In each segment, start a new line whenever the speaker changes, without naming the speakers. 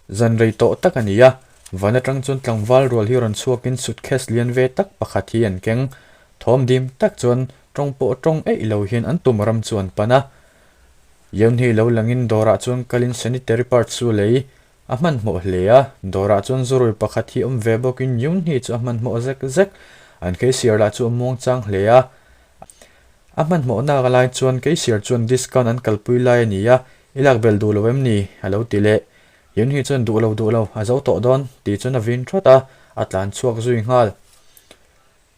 Zan rei tawh tak a ni a, van atang chuan tlangval rual hi rawn chhuakin suitcase lian ve tak pakhat hi an keng. Thawm dim tak chuan tawng pawh tawng eih lo hian an tum ram chu an pan a. Yeonhee lo langin dawrah chuan kalin sanitary parts chu lei a hmanhmawh hle a, dawrah chuan zurui pakhat hi awm ve bawkin Yeonhee chu a hmanhmawh zek zek. An cashier lah chu a muangchang hle a. A hmanhmawhnak a lai chuan cashier chuan discount an kalpui lai a ni a, I lak belh duh lo em ni? a lo ti leh. Yeonhee chuan duh lo duh lo, a zo tawh dawn tih chuan a vin thawt a, a tlan chhuak zui nghal.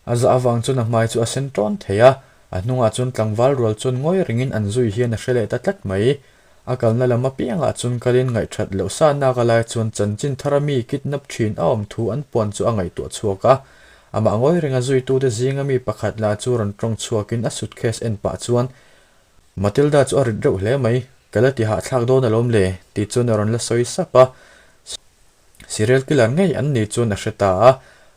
A zah avang chuan a hmai chu a sen tawn thei a, a hnungah chuan tlangval rual chuan ngawi ringin an zui hian a hre leh ta tlat mai. A kalna lam apiangah chuan kalin ngaihthat loh sa nak a lai chuan chanchin thara mi kidnap thin a awm thu an puan chu a ngaihtuah chhuak a. Amah ngawi ringa zuitute zinga mi pakhat lah chu rawn tawng chhuakin a suitcase en pah chuan Matilda chu a rit reuh hle mai, ka la ti hahthlak dawn alawm le, tih chuan a rawn la sawi sap a. Serial killer ngei an nih chuan a hre ta a,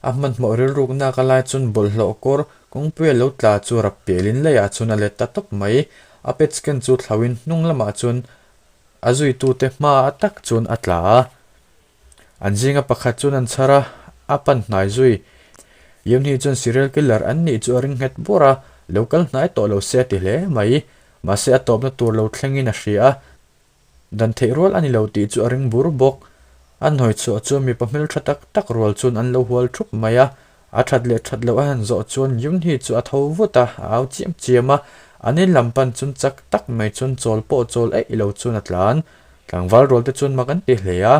a hmanhmawh rilruk nak a lai chuan bawlhhlawh kawr kawngpui a lo tla chu rap pialin leiah chuan a let ta tawp mai. A pet scan chu thlauhin hnung lamah chuan a zuitute hma tak chuan a tla a. An zinga pakhat chuan an chhar a, a pan hnai zui. Yeonhee chuan serial killer an nih chu a ring nghet bur a, lo kal hnai tawh lo se a ti hle mai. Mahse a tawpna tur lo thlengin a hria a. Dan theih rual a ni lo tih chu a ring bur bawk. An hawi chhuah chuan mipa hmeltha tak tak rual chuan an lo hual thup mai a. A that leh that loh a han zawh chuan Yunhee chu a tho vut a, a au chiam chiam a. An in lam pan chuan chak tak mai chuan chawl pawh chawl eih lo chuan a tlan. Tlangval rual te chuan mak an ti hle a.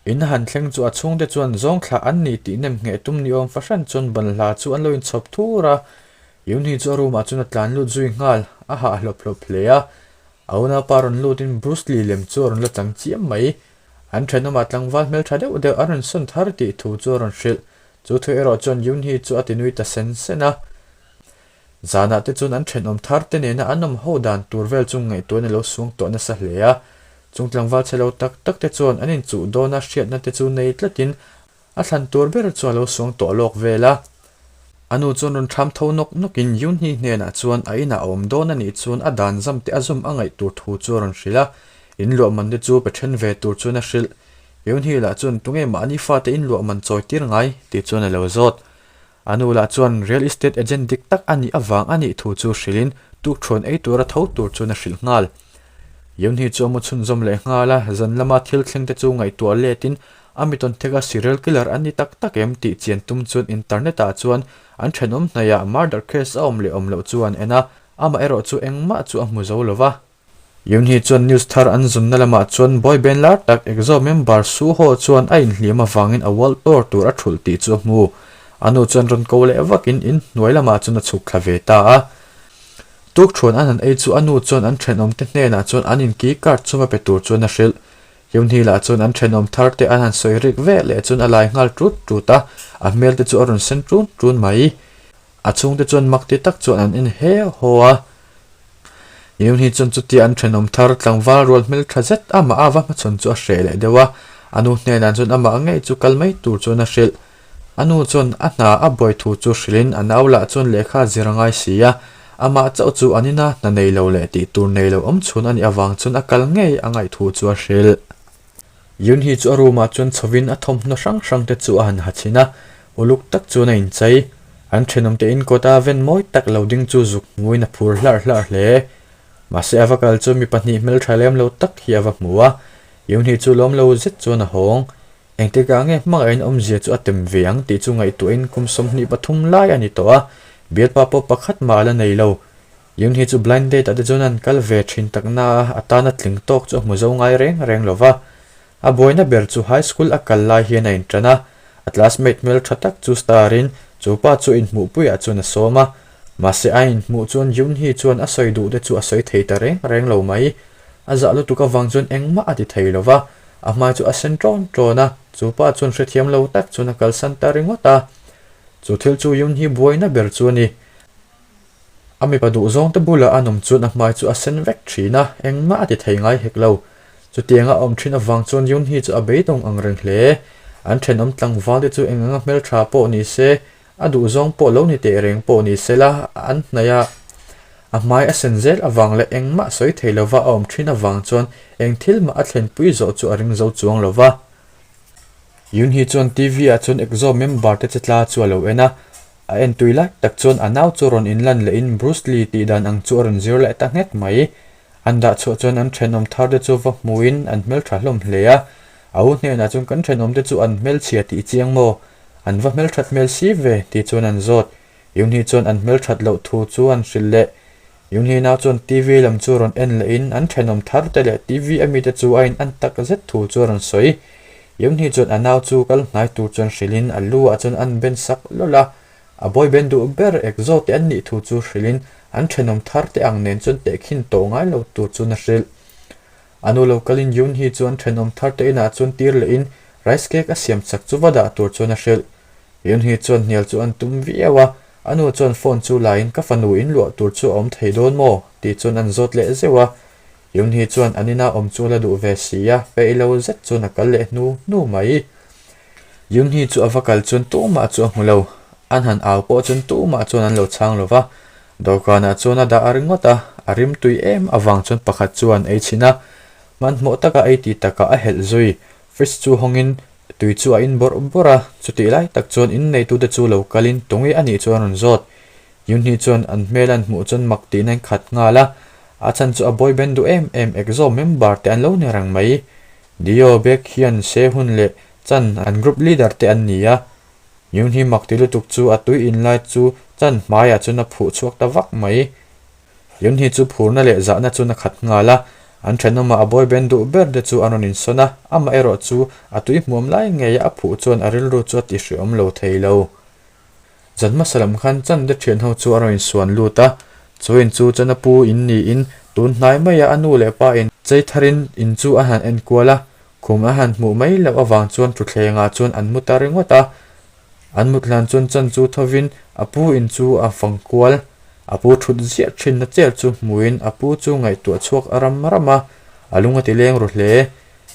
In han thleng chu a chhungte chuan zawng thlah an ni tih nem ngheh tum ni awm fahran chuan banhla chu an lo inchhawp thur a. Yunhee chu a room ah chuan a tlan lut zui nghal, a hah hlawp hlawp hle a. A unaupa rawn lutin Bruce Lee lem chu a rawn la chang chiam mai. An thenawmah tlangval hmeltha deuh deuh a rawn sawn thar tih thu chu a rawn hrilh. Chu thu erawh chuan Yoonhee chu a ti nui ta sen sen a. Zanah te chuan an thenawm thar te nena an awm ho dan tur vel chu ngaihtuahna lo suang tawh nasa hle a. Chung tlangval chhe lo tak tak te chuan an inchuh dawna hriatna te chu nei tlatin A thlan tur ber chu a lo suang tawh lawk vel a. A nu chuan rawn ṭham tho nawk nawkin Yoonhee hnenah chuan a inah a awm dawn a nih chuan a dan zam te a zum a ngaih tur thu chu a rawn hrilh a. In luah man te chu pe ṭhen ve tur chuan a hrilh. Yoonhee lah chuan tunge mahni fate in luah man chawi tir ngai tih chuan a lo zawt. A nu lah chuan real estate agent dik tak a nih avang a nih thu chu hrilhin tukṭhuan ei tura tho tur chuan a hrilh nghal. Yoonhee chu a mu chhunzawm leh nghal a, zan lama thil thleng te chu ngaihtuah letin A mi tawn thek a serial killer an ni tak tak em tih chian tum chuan internet ah chuan an thenawm hnaihah murder case a awm leh awm loh chu an en a, amah erawh chu engmah chu a hmu zo lo va. Yoonhee chuan news thar an zunna lamah chuan boy band lar tak EXO member Suho chuan a inhliam avangin a world tour tur a thulh tih chu a hmu. A nu chuan rawn ko leh vakin in hnuai lamah chuan a chhuk thla ve ta a. Tukthuan an han ei chu a nu chuan an thenawmte hnenah chuan an in key card chu va pe tur chuan a hrilh. Yoonhee lah chuan an thenawm thar te an han sawi rik vek leh chuan a lai nghal tut tut a, a hmel te chu a rawn sen tun tun mai. A chhungte chuan mak ti tak chuan an en heu haw a. Yoonhee chuan chutia an thenawm thar tlangval rual hmel tha zet amah a va hmachhawn chu a hreh leh deuh a, a nu hnenah chuan amah ngei chu kal mai tur chuan a hrilh. A nu chuan a hna a buai thu chu hrilhin a nau lah chuan lehkha a zir a ngai si a, amah chauh chu an ina hna nei lo leh tih tur nei lo awm chhun a nih avang chuan a kal ngei a ngaih thu chu a hrilh. Yoonhee chu a room ah chuan chhovin a thawmhnaw hrang hrang te chu a han ha chhin a, uluk tak chuan a inchei. An thenawmte in kawta ven mawi tak lo ding chu zuk hmuin a phur hlarh hlarh hle. Mahse a va kal chu mi pahnih hmeltha lem lo tak hi a va hmu a, Yoonhee chu lawm lo zet chuan a hawng. Engtikah nge hmangaih in awmzia chu a tem ve ang tih chu ngaihtuahin kum 23 lai a ni tawh a, bialpa pawh pakhat mah a la nei lo. Yoonhee chu blind date ah te chuan an kal ve thin tak na a, a tana tling tawk chu a hmu zo ngai reng reng lo va. A buaina ber chu high school a kal lai hian a intan a, a classmate hmel tha tak chu star in chu pa chu inhmuhpuiah chuan a sawm a. Mahse a inhmuh chuan Yoonhee chuan a sawi duh te chu a sawi thei ta reng reng lo mai. A zah lutuk avang chuan engmah a ti thei lo va. A hmai chu a sen ṭawn ṭawn a, chu pa chuan hrethiam lo tak chuan a kalsan ta ringawt a. Chu thil chu Yoonhee buaina ber chu a ni. A mipa duhzawng te bulah a nawm chuan a hmai chu a sen vek ṭhin a, engmah a ti thei ngai hek lo. Chutianga a awm ṭhin avang chuan Yoonhee chu a beidawng ang reng hle. An ṭhenawm tlangval te chu eng anga hmelṭha pawh ni se, a duhzawng pawh lo ni teh reng pawh ni se la, an hnaih a. A hmai a sen zel avang leh engmah sawi thei lova a awm thin avang chuan eng thil mah a thlenpui zawh chu a ring zo chuang lo va. Yoonhee chuan TV ah chuan Exo member te che tla chu a lo en a, a en tui lai tak chuan a nau chu rawn inlan lehin Bruce Lee tih dan ang chu a rawn zir leh ta nghek mai. An dah chhuah chuan an thenawm thar te chu va hmuhin an hmeltha hlawm hle a, a u hnenah chuan kan thenawm te chu an hmelchhia tih chiang maw? An va hmelthat hmel si ve tih chuan an zawt. Yoonhee chuan an hmelthat loh thu chu an hrilh leh. Yoonhee nau chuan TV lam chu rawn en lehin an thenawm thar te leh TV a mite chu a in an tak zet thu chu a rawn sawi. Yoonhee chuan a nau chu kal hnai tur chuan hrilhin a lu ah chuan an ben sak lawlh a. A boy band duh ber Exo te an nih thu chu hrilhin an thenawm thar te ang nen chuan tehkhin tawh ngai lo tur chuan a hrilh. A nu lo kalin Yoonhee chu an thenawm thar te inah chuan tir lehin rice cake a siam chak chu va dah tur chuan a hrilh. Yoonhee chuan hnial chu an tum viau a, a nu chuan phone chu laiin ka fanu in luah tur chu a awm thei dawn maw? tih chuan an zawt leh zeuh a. Yoonhee chuan an ina awm chu a la duh ve si a, peih lo zet chuan a kal leh hnu hnu mai. Yoonhee chu a va kal chuan tumah chu a hmu lo, an han au pawh chuan tumah chuan an lo chhang lo va. Dawhkanah chuan a dah a ringawt a, a rim tui em avang chuan pakhat chu an ei chhin a, hmanhmawh taka ei ti takah a helh zui. Fridge chu hawngin Tui chu a in bawrh bawrh a, chutih lai tak chuan inneitute chu lo kalin tunge a nih chu an rawn zawt. Yunhee chuan an hmel an hmuh chuan mak tihna in khat nghal a, a chhan chu a boy band duh em em Exo member te an lo ni reng mai. Dio, Baekhyun, Sehun leh Chan an group leader te an ni a. Yunhee mak ti lutuk chu a tui in lai chu Chan hmaiah chuan a phuh chhuak ta vak mai. Yunhee chu phurna leh zahna chuan a khat nghal a, an thenawmah a boy band duh ber te chu an rawn insawn a, amah erawh chu a tui hmuam lai ngeia a phuh chuan a rilru chu a tihhrehawm lo thei lo. Zan hmasa lam khan Chan te thian ho chu a rawn insuan lut a, chu in chu Chan a pu in niin tun hnai maia a nu leh pa in chei tharin in chu a han enkual a, khum a han hmuh mai loh avang chuan thutthlengah chuan an mu ta ringawt a. An mut hlan chuan chan chu thovin a pu in chu a fang kual. A pu thut ziah thinna chair chu hmuin a pu chu ngaihtuah chhuak a ram ram a, a lung a ti leng ru hle.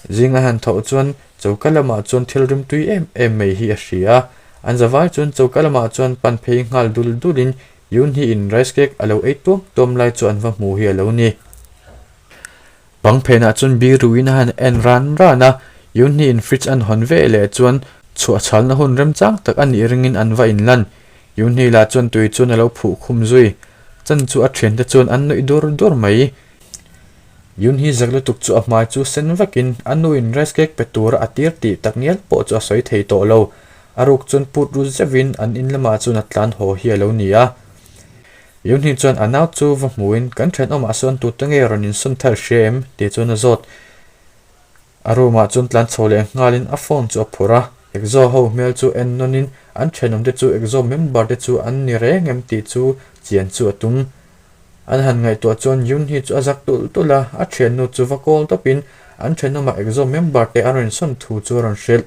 Zing a han tho chuan choka lamah chuan thil rim tui em em mai hi a hria a. An zavai chuan choka lamah chuan pan phei nghal dul dulin Yoonhee in rice cake a lo ei tuam tuam lai chu an va hmu hi a lo ni. Bang phenah chuan biruin a han en ran ran a, Yoonhee in fridge an hawn ve leh chuan chhuah chhalna hun remchang tak a nih ringin an va inlan. Yoonhee lah chuan tui chuan a lo phuh khum zui. Chan chu a thiante chuan an nuih dur dur mai. Yoonhee zak lutuk chu a hmai chu sen vakin a nu in rice cake pe tura a tir tih tak ngial pawh chu a sawi thei tawh lo. A ruk chuan put ru zeuhin an in lamah chuan a tlan haw hi a lo ni a. Yoonhee chuan a nau chu va hmuhin kan thenawmah sawn tute nge rawn insawn thar hria em? tih chuan a zawt. A room ah chuan tlan chho leh nghalin a phone chu a phawrh a, Exo ho hmel chu en nawnin an thenawmte chu Exo member te chu an ni reng em tih chu chian chu a tum. An han ngaihtuah chuan Yoonhee chu a zak tulh tulh a, a thiannu chu va call tawpin an thenawmah Exo member te an rawn insawn thu chu a rawn hrilh.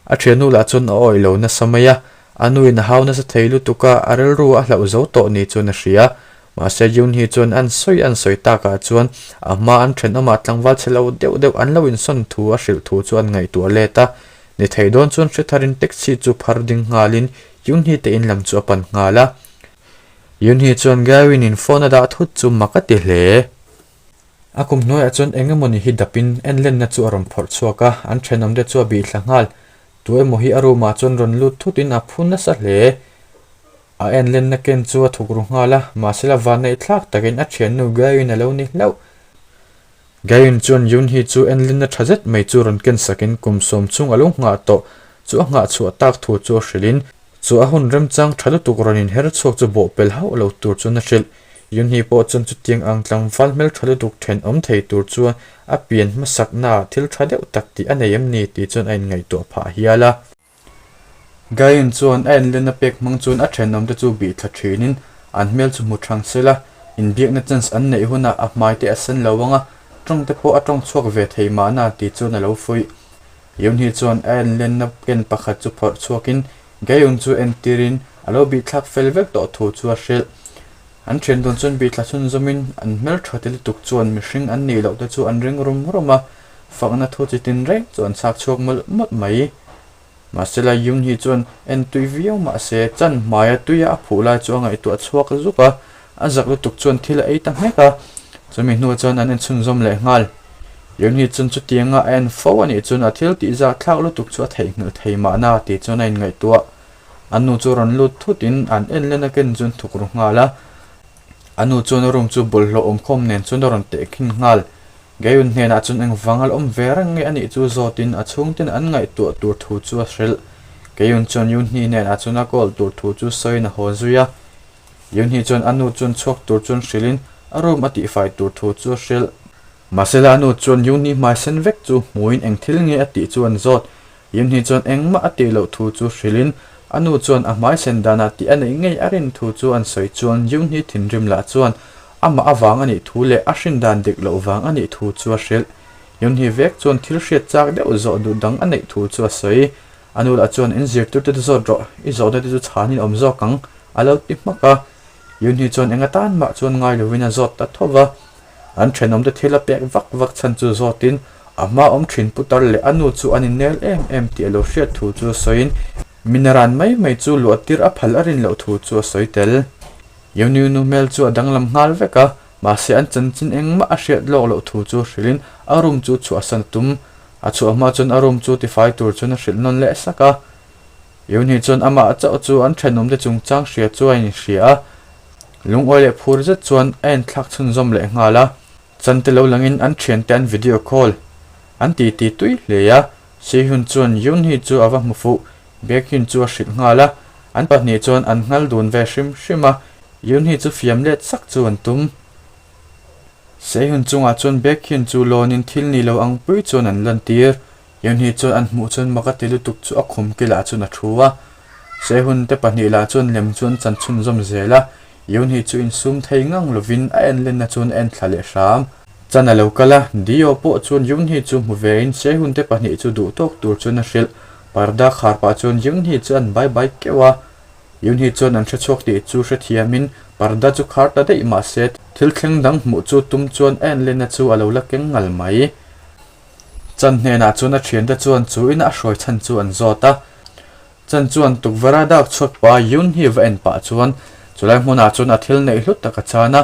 A thiannu lah chuan a awih lo nasa mai a, a nuin a hau nasa thei lutuk a, a rilru a hlauh zo tawh ni chuan a hria. Mahse Yoonhee chuan an sawi an sawi takah chuan a hma an thenawmah tlangval chhe lo deuh deuh an lo insawn thu a hrilh thu chu an ngaihtuah let a. Ni thei dawn chuan hre tharin taxi chu phar ding nghalin Yoonhee te in lam chu a pan nghal a. Yoonhee chuan Gawin in phone a dah thut chu mak a ti hle. A kum hnuaiah chuan eng emawni hi dapin enlenna chu a rawn phawrh chhuak a, an thenawmte chu a bih thla nghal. Tu emaw hi a room ah chuan rawn lut thutin a phu nasa hle. A enlenna ken chu a thuk ru nghal a, mahsela vanneih thlak takin a thiannu Gayun a lo ni hlauh. Gayun chuan Yoonhee chu enlenna tha zet mai chu rawn ken sakin kum sawm chhung a lo nghah tawh chu a nghah chhuah tak thu chu a hrilhin chu a hun remchang tha lutuk rawn inher chhuak chu bawhpelh hauh lo tur chuan a hrilh. Yunhee pawh chuan chutiang ang tlangval hmeltha lutuk then awm thei tur chuan a pian hmasaknaah thil tha deuh tak tih a nei em ni tih chuan a inngaihtuah phah hial a. Gayun chuan a enlenna pek hmang chuan a thenawmte chu bih thla thinin an hmel chu hmu thang sel a, inbiakna chance an neih hunah a hmai te a sen lo ang a, tawng te pawh a tawng chhuak ve thei mahna tih chuan a lo fuih. Yunhee chuan a enlenna ken pakhat chu phawrh chhuakin Gayun chu entirin a lo bihthlak fel vek tawh thu chu a hrilh. An thian dawn chuan bihthla chhunzawmin an hmeltha te lutuk chuan mihring an nih loh te chu an ring rum rum a, fakna thu chi tin reng chu an chhak chhuak mawlh mawlh mai. Mahsela Yoonhee chuan en tui viau mahse chan hmaia tuia a phuh lai chu a ngaihtuah chhuak zuk a. A zak lutuk chuan thil a ei ta hmek a, chumi hnuah chuan an en chhunzawm leh nghal. Yoonhee chuan chutianga a en fo a nih chuan a thil tih zak thlak lutuk chu a theihnghilh thei mahna tih chuan a inngaihtuah. A nu chu rawn lut thut in an en len a ken chuan thuk ru nghal a. A nu chuan a room chu bawlhhlawh awmkhawm nen chuan a rawn tehkhin nghal. Gayun hnenah chuan engvang a la awm ve reng nge a nih chu zawtin a chhungten an ngaihtuah tur thu chu a hrilh. Gayun chuan Yoonhee hnenah chuan a call tur thu chu sawiin a haw zui a. Yoonhee chuan a nu chuan chhuak tur chuan hrilhin a room a tihfai tur thu chu a hrilh. Mahsela a nu chuan Yoonhee hmai sen vek chu hmuin eng thil nge a tih chu an zawt. Yoonhee chuan engmah a tih loh thu chu hrilhin a nu chuan a hmai sen danah tih a neih ngei a rin thu chu an sawi chuan Yoonhee thinrim lah chuan amah avang a nih thu leh a hrin dan dik loh vang a nih thu chu a hrilh. Yoonhee vek chuan thil hriat chak deuh zawh duh dang a neih thu chu a sawi. A nu lah chuan in zirtir te zawt rawh, i zawhna te chu chhanin awm zawk ang, a lo ti hmak a. Yoonhee chuan eng atan mah chuan ngai lovin a zawt ta tho va. An thenawmte thil a pek vak vak chhan chu zawtin a hma awm thin putar leh a nu chu an innel em em tih a lo hriat thu chu sawiin minaran mai mai chu luah tir a phal a rin loh thu chu a sawi tel. Yoonhee nu hmel chu a danglam nghal vek a, mahse an chanchin engmah a hriat lawk loh thu chu hrilhin a room chu chhuahsan a tum. A chhuah hma chuan a room chu tifai tur chuan a hrilh nawn leh sak a. Yoonhee chuan amah chauh chu an thenawmte chungchang hria chu a inhria a, lungawi leh phur zet chuan a enthlak chhunzawm leh nghal a. Chante lo langin an thiante an video call an ti ti tui hle a, Sehun chuan Yoonhee chu a va hmu fuh, Baekhyun chu a hrilh nghal a, an pahnih chuan an nghal dun ve hrim hrim a, Yoonhee chu fiam let sak chu an tum. Sehun chungah chuan Baekhyun chu lawnin thil ni lo ang pui chuan an lantir. Yoonhee chuan an hmuh chuan mak a ti lutuk chu a khum kilah chuan a thu a. Sehun te pahnih lah chuan lem chu an chan chhunzawm zel a, Yoonhee chu insum thei ngang lovin a en lenna chuan a en thla leh hram. Chan a lo kal a, Dio pawh chuan Yoonhee chu hmu vein Sehun te pahnih chu duh tawk tur chuan a hrilh. Parda khar pah chuan Yoonhee chu an bai bai keuh a. Yoonhee chuan an hrechhuak tih chu hrethiamin parda chu khar ta daih mahse thil thleng dang hmuh chu tum chuan a en lenna chu a lo la keng ngal mai. Chan hnenah chuan a thiante chuan chu ina a hruai chhan chu an zawt a. Chan chuan tukverha dak chhuak pa Yoonhee va en pah chuan chulai hmunah chuan a thil neih hlut tak a chan a.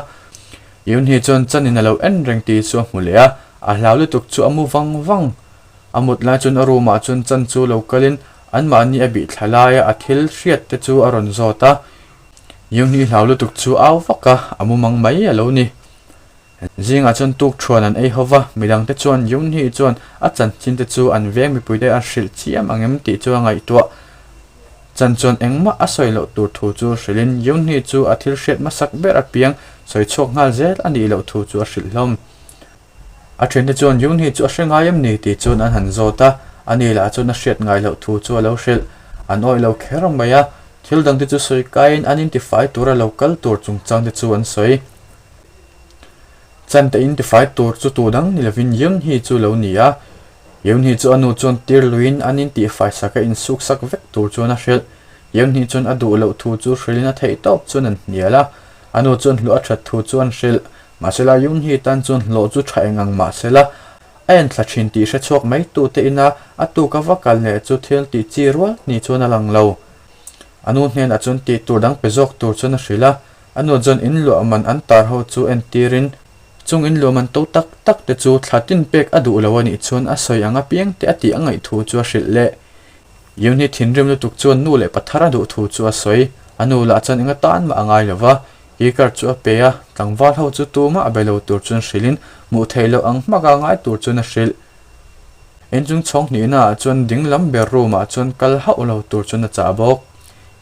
Yoonhee chuan Chan in a lo en reng tih chu a hmu leh a, a hlau lutuk chu a mu vang vang. A mut lai chuan a room ah chuan Chan chu lo kalin anmahni a bih thla laia a thil hriat te chu a rawn zawt a. Yoonhee hlau lutuk chu au vak a, a mu mang mai a lo ni. Zingah chuan tuk thuan an ei ho va, midangte chuan Yoonhee chuan a chanchinte chu an veng mipuite a hrilh chiam ang em tih chu a ngaihtuah. Chan chuan engmah a sawi loh tur thu chu hrilhin Yoonhee chu a thil hriat hmasak ber apiang sawi chhuak nghal zel a nih loh thu chu a hrilh hlawm. A thiante chuan Yoonhee chu a hre ngai em ni tih chuan an han zawt a, ani lah chuan a hriat ngai loh thu chu a lo hrilh. An awih lo kher mai a, thil dangte chu sawi kaiin an intifai tura lo kal tur chungchangte chu an sawi. Chante in tifai tur chu tu dang ni lovin Yoonhee chu lo ni a. Yoonhee chu a nu chuan tir luiin an in tihfai sak a insuk sak vek tur chuan a hrilh. Yoonhee chuan a duh loh thu chu hrilhin a theih tawp chuan an hnial a. A nu chuan hlawh a that thu chu an hrilh. Mahsela Yoonhee tan chuan hlawh chu tha eng ang mahsela a enthla thin tih hre chhuak mai tute ina a tuk a va kal leh chu thil tih chi rual ni chuan a lang lo. A nu hnenah chuan tih tur dang pe zawk tur chuan a hrilh a. A nu chuan in luah man an tar ho chu entirin, chung in luah man to tak tak te chu thla tin pek a duh lo a nih chuan a sawi ang apiang te a tih a ngaih thu chu a hrilh leh. Yunhi thinrim lutuk chuan nu leh pathar a duh thu chu a sawi. A nu lah chuan eng atan mah a ngai lo va, keycard chu a pe a, tlangval ho chu tumah a be lo tur chuan hrilhin hmuh theih loh ang hmaka ngai tur chuan a hrilh. Inchung chhawng hnihna ah chuan ding lam ber room ah chuan kal hauh lo tur chuan a chah bawk.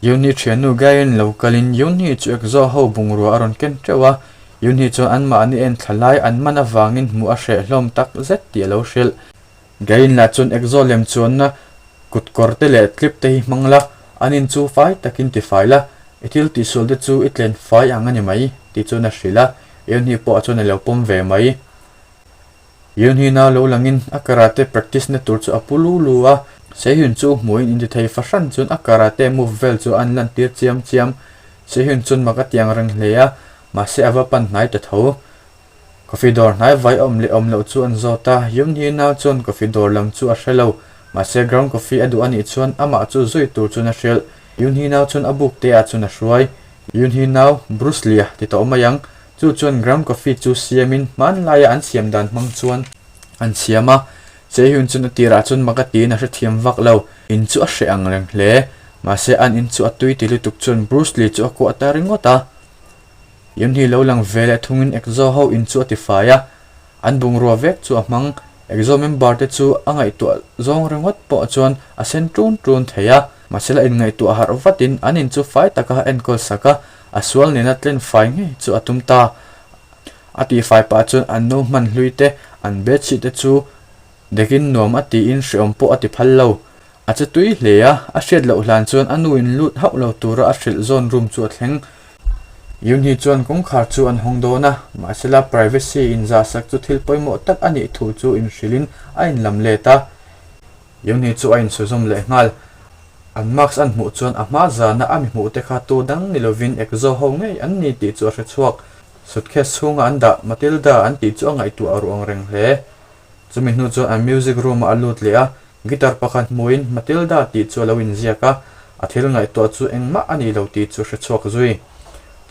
Yoonhee thiannu Gaeun lo kalin Yoonhee chu Exo ho bungrua a rawn ken teuh a, Yoonhee chuan anmahni en thla lai an man avangin hmuh a hreh hlawm tak zet tih a lo hrilh. Gaeun lah chuan Exo lem chuanna kut kawr te leh clip te hi hmang la, an in chu fai takin ti fai la, i thil tihsual te chu i tlen fai ang a ni mai tih chuan a hrilh a, Yoonhee pawh chuan a lo pawm ve mai. Yoonhee-na lo langin a karate practice na tur chu a pu lu lu a, Sehhyun chu hmuhin intithei fahran chuan a karate move vel chu an lantir chiam chiam. Sehhyun chuan mak a tiang reng hle a, mahse a va pan hnai ta tho. Coffee dawr hnai vai awm leh awm loh chu an zawt a, Yoonhee-na chuan coffee dawr lam chu a hre lo, mahse ground coffee a duh a nih chuan amah chu zui tur chuan a hrilh. Yoonhee-na chuan a buk te ah chuan a hruai. Yoon-hee nau, Bruce Lee-a ti tawh mai ang. Chu chuan ground coffee chu siamin hmanlaia an siam dan hmang chuan an siam a. Jaehyun chuan a tirah chuan mak a tiin a hrethiam vak lo. In chu a hreh ang reng hle. Mahse an in chu a tui ti lutuk chuan Bruce Lee chu a kuah ta ringawt a. Yoon-hee lo lang ve leh thungin Exo ho in chu a ti fai a. An bungrua vek chu a hmang. Exo member te chu a ngaihtuah zawng ringawt pawh chuan a sen ṭun ṭun thei a. Mahse la inngaihtuah harh vatin an in chu fai taka a enkawl sak a, a sual nena tlen fai ngei chu a tum ta. A tihfai pah chuan an nu hman hlui te, an bedsheet te chu dekin nuam a tiin hreawm pawh a ti phal lo. A che tui hle a, a hriat loh hlan chuan a nu in lut hauh lo tura a hrilh zawn room chu a thleng. Yoonhee chuan kawngkhar chu an hawng dawn a, mahsela privacy inzahsak chu thil pawimawh tak a nih thu chu inhrilhin a inlam let a. Yoonhee chu a insuzawm leh nghal. An mask an hmuh chuan a hma zana a mi hmuh te kha tu dang ni lovin Exo ho ngei an ni tih chu a hre chhuak. Suitcase chhunga an dah Matilda an tih chu a ngaihtuah ruang reng hle. Chumi hnu chuan an music room ah a lut leh a, guitar pakhat hmuhin Matilda tih chu a lo inziak a, a thil ngaihtuah chu engmah a ni lo tih chu a hre chhuak zui.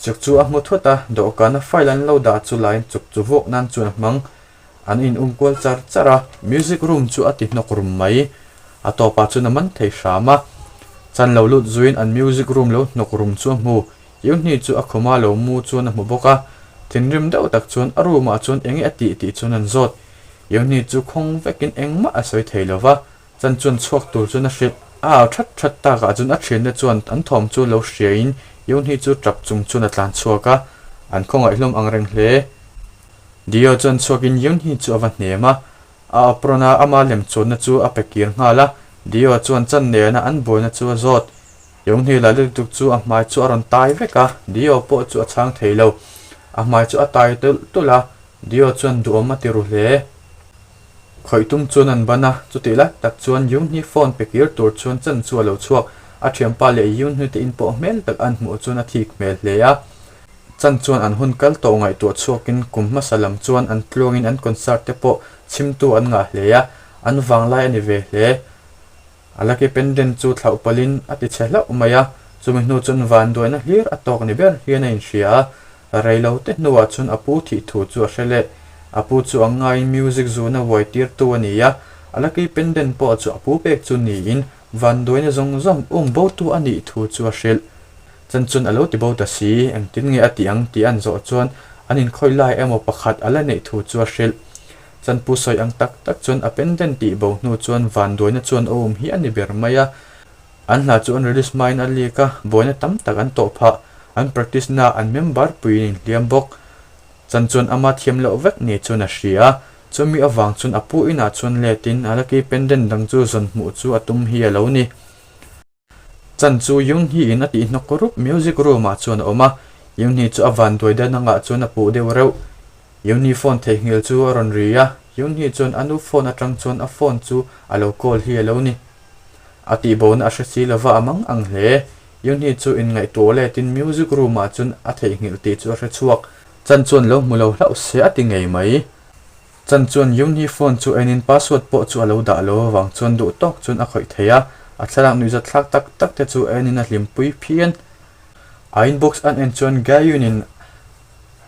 Chuk chu a hmu thut a, dawhkana file an lo dah chu laiin chuk chu vuak nan chuan a hmang. An in um kual char char a, music room chu a ti hnawk rum mai. A tawpah chuan a man thei hram a. Chan lo lut zuiin an music room lo hnawk rum chu a hmu. Yoonhee chu a khuma lo mu chuan a hmu bawk a. Thinrim deuh tak chuan a room ah chuan enge a tih tih chuan an zawt. Yoonhee chu khawng vekin engmah a sawi thei lo va. Chan chuan chhuak tur chuan a hrilh. A au that that takah chuan a thiante chuan an thawm chu lo hriain Yoonhee chu tap chung chuan a tlan chhuak a. An khawngaih hlawm ang reng hle. Dio chuan chhuakin Yoonhee chu a va hnem a, a apron a ama lem chuanna chu a pe kir nghal a, Dio chuan chan nena an buaina chu a zawt. Yoonhee lah lutuk chu a hmai chu a rawn tai vek a, Dio pawh chu a chhang thei lo. A hmai chu a tai tulh tulh a, Dio chuan duhawm a ti ru hle. Khawih tum chuan an ban a, chutih lai tak chuan Yoonhee phone pe kir tur chuan chan chu a lo chhuak. A thianpa leh Yoonhee te inpawh hmel tak an hmuh chuan a thik hmel hle a. Chan chuan an hun kal tawh ngaihtuah chhuakin kum hmasa lam chuan an tluangin an concert te pawh chhimtu an ngah hle a, an vanglai a ni ve hle. A lucky pendant chu thlauh palhin a ti chhe hlauh mai a, chumi hnu chuan vanduaina hlir a tawk ni ber hian a inhria a, reilo te hnuah chuan a pu thih thu chu a hre leh. A pu chu ang ngaiin music zuna uai tirtu a ni a, a lucky pendant pawh chu a pu pek chu niin vanduaina zawng zawng um botu a nih thu chu a hrilh. Chan chuan a lo ti bo ta si, engtin nge a tih ang tih an zawh chuan an inkhawi lai emaw pakhat a la neih thu chu a hrilh. Chan pu sawi ang tak tak chuan a pendant tih bo hnu chuan vanduaina chuan a um hi a ni ber mai a. An hla chu an release hmain a leak a, buaina tam tak an tawh phah. An practice na an member puiin inhliam bawk. Chan chuan ama thiam loh vek ni chuan a hria a, chumi avang chuan a pu inah chuan letin a lucky pendant dang chu zawn hmuh chu a tum hi a lo ni. Chan chu Yoonhee in a tih hnawk rup music room ah chuan a awm a, Yoonhee chu a van duai dan angah chuan a puh deuh reuh. Yoonhee phone theihnghilh chu a rawn ri a, Yoonhee chuan a nu phone atang chuan a phone chu a lo call hi a lo ni. A tihbona a hre si lova a mang ang hle. Yoonhee chu inngaihtuah letin music room ah chuan a theihnghilh tih chu a hre chhuak. Chan chuan lo hmu lo hlauh se a ti ngei mai. Chan chuan Yoonhee phone chu enin password pawh chu a lo dah lo avang chuan duh tawk chuan a khawih thei a, a thlalak nuihzat thlak tak tak te chu enin a hlimpui phian. A inbox an en chuan Gaeun-in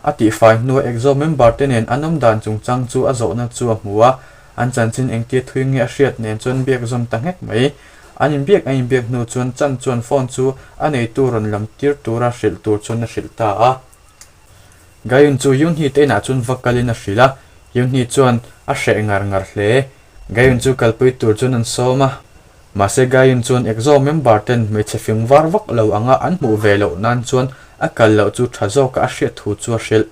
a tihfai hnua Exo member te nen an awm dan chungchang chu a zawhna chu a hmu a, an chanchin engtia thui nge a hriat nen chuan biak zawm ta nghek mai. An inbiak an inbiak hnu chuan Chan chuan phone chu a neitu rawn lam tir tura hrilh tur chuan a hrilh ta a. Gayun chu Yoonhee te inah chuan va kalin a hrilh a, Yoonhee chuan a hreh ngar ngar hle. Gayun chu kalpui tur chuan an sawm a, mahse Gayun chuan Exo member ten hmeichhe fing var vak lo anga an hmuh ve loh nan chuan a kal loh chu tha zawka a hriat thu chu a hrilh.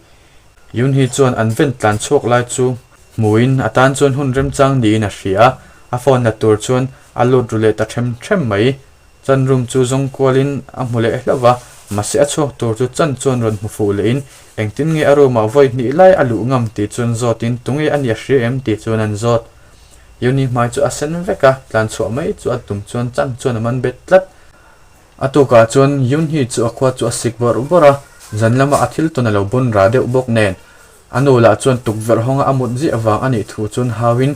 Yoonhee chuan an ven tlan chhuak lai chu hmuin a tan chuan hun remchang niin a hria a, a phone la tur chuan a lut ru leh ta them them mai. Chan room chu zawng kualin a hmu leh hlauh va, mahse a chhuak tur chu Chan chuan rawn hmu fuh lehin engtin nge a room ah vawi hnih lai a luh ngam tih chuan zawtin tunge a nih a hria em tih chuan an zawt. Yuni hmai chu a sen vek a, tlan chhuah mai chu a tum chuan Chan chuan a man bet tlat. A tukah chuan Yunhi chu a khua chu a sik bawrh bawrh a, zan lama a thil tawn a lo bawn ra deuh bawk nen. A nu lah chuan tukverh hawnga a mut ziah vang a nih thu chuan hauin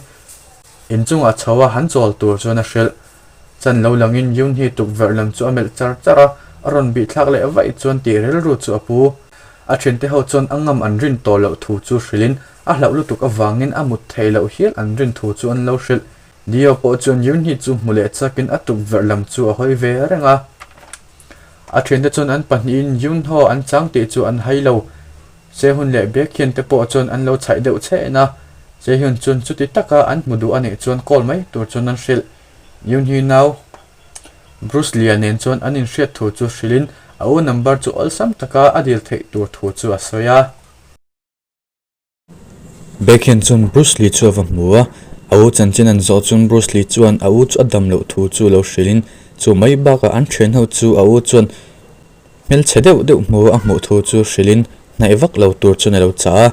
inchungah chho a han chawl tur chuan a hrilh. Chan lo langin Yoonhee tukverh lam chu a melh char char a, A rawn bih thlak leh vaih chuan tih rilru chu a pu. A thiante ho chuan a ngam an rin tawh loh thu chu hrilhin a hlauh lutuk avangin a mut theih loh hial an rin thu chu an lo hrilh. Dio pawh chuan Yoonhee chu hmu leh chakin a tukverh lam chu a hawi ve reng a. A thiante chuan an pahnihin Yoonho an chang tih chu an hai lo. Sehun leh Baekhyun te pawh chuan an lo chhaih deuh chhen a. Sehun chuan chuti taka an hmu duh a nih chuan call mai tur chuan an hrilh. Yoonhee nau Bruce Lee-a nen chuan an inhriat thu chu hrilhin a u number chu awlsam taka a dil theih tur thu chu a sawi a. Baekhyun chuan Bruce Lee chu a va hmu a, a u chanchin an zawh chuan Bruce Lee chuan a u chu a dam loh thu chu lo hrilhin chu mai bakah an thian ho chu a u chuan hmelchhe deuh deuh hmu a hmuh thu chu hrilhin hnaih vak lo tur chuan a lo chah a.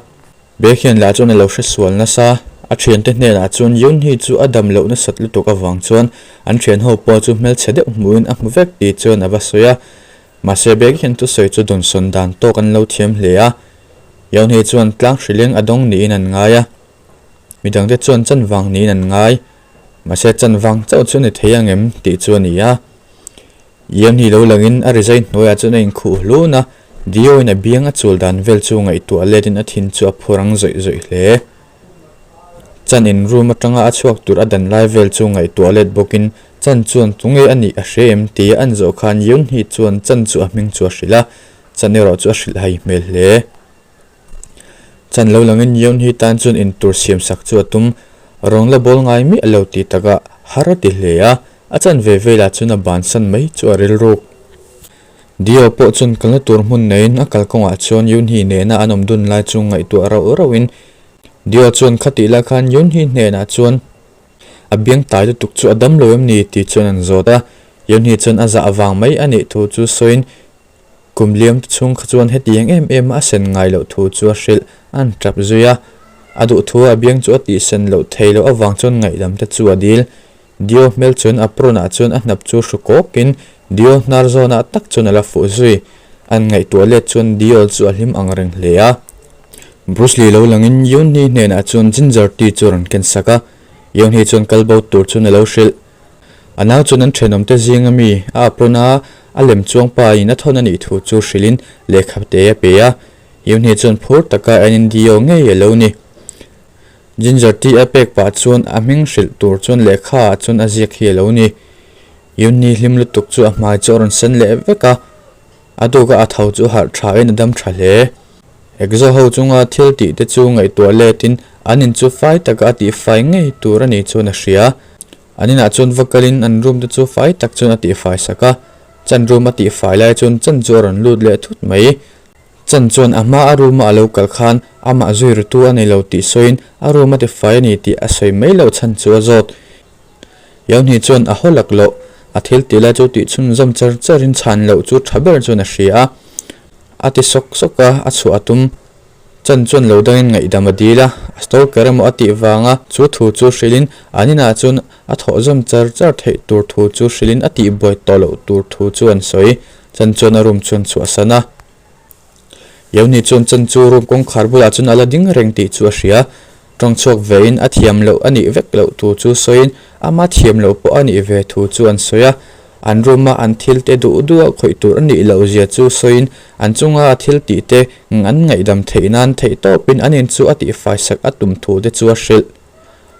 Baekhyun lah chuan a lo hre sual nasa, a thiante hnenah chuan Yoonhee chu a dam loh nasat lutuk avang chuan an thian ho pawh chu hmelchhe deuh hmuhin a hmu vek tih chuan a va sawi a. Mahse Baekhyun thusawi chu dawnsawn dan tawk an lo thiam hle a, Yoonhee chuan tlang hrileng a dawng niin an ngai a, midangte chuan chan vang niin an ngai. Mahse chan vang chauh chu a ni thei ang em tih chu a ni a. Yoonhee lo langin a rizai hnuaiah chuan a inkhuh hlun a, Dio-in a biang a chul dan vel chu ngaihtuah letin a thin chu a phur ang zawih zawih hle. Chan in room atanga a chhuak tur a dan lai vel chu ngaihtuah let bawkin Chan chuan tunge a nih a hre em tia an zawh khan Yoonhee chuan Chan chu a hming chu a hrilh a, Chan erawh chu a hrilh hai hmel hle. Chan lo langin Yoonhee tan chuan intur siam sak chu a tum, rawng la bawl ngai miah lo tih takah har a ti hle a, a chan ve velah chuan a bansan mai chu a rilruk. Dio pawh chuan kalna tur hmun neiin a kalkawngah chuan Yoonhee nena an awm dun lai chu ngaihtuah rauh rauhin Dio chuan khatih lai khan Yoonhee hnenah chuan a biang tai lutuk chu a dam lo em ni tih chuan an zawt a, Yoonhee chuan a zah avang mai a nih thu chu sawiin kum liam te chhung kha chuan hetiang em em a sen ngai loh thu chu a hrilh an tap zui a, a duh thu a biang chu a tihsen loh thei loh avang chuan ngaihdam te chu a dil. Dio hmel chuan apron ah chuan a hnap chu hru kawkin Dio hnar zawnah tak chuan a la fuh zui. An ngaihtuah let chuan Dio chu a hlim ang reng hle a. Bruce Lee lo langin Yoonhee hnenah chuan ginger tea chu a rawn ken sak a. Yoonhee chuan kal bo tur chuan a lo hrilh. A nau chuan an thenawmte zinga mi a apron a a lem chuang pa in a thawn a nih thu chu hrilhin lehkha te a pe a. Yoonhee chuan phur taka enin Dio ngei a lo ni. Ginger tea a pek pah chuan a hming hrilh tur chuan lehkha ah chuan a ziak hi a lo ni. Yunni hlim lutuk chu a hmai chu a rawn sen leh vek a, a duk a a tho chu harh tha in a dam tha hle. Exo ho chunga thil tih te chu ngaihtuah let in an in chu fai taka a tih fai ngei tur a nih chuan a hria. An inah chuan va kal in an room te chu fai tak chuan a tih fai sak a, chan room a tih fai lai chuan chan chu a rawn lut leh thut mai. Chan chuan a hma a room a a lo kal khan amah zui rutu a nei lo tih sawiin a room a tifai a ni tih a sawi mai loh chhan chu a zawt. Yohni chuan a haw lak loh, a thil tih lai chu tih chhunzawm char charin chhan loh chu tha ber chuan a hria a. A ti sawk sawk a, a chhuah a tum. Chan chuan lo dangin ngaihdam a dil a, a stalker emaw a tih vanga chu thu chu hrilhin an inah chuan a thawhzawm char char theih tur thu chu hrilhin a tihbuai tawh loh tur thu chu an sawi. Chan chuan a room chuan chhuahsan a. Yoni chuan chan chu room kawngkhar bulah chuan a la ding reng tih chu a hria. Tawng chhuak vein a thiam loh a nih vek loh thu chu sawiin ama thiam loh pawh a nih ve thu chu an sawi a. An room a an thil te duh duh a khawih tur a nih loh zia chu sawiin an chunga a thil tih te an ngaihdam theih nan theih tawpin an in chu a tihfai sak a tum thu te chu a hrilh.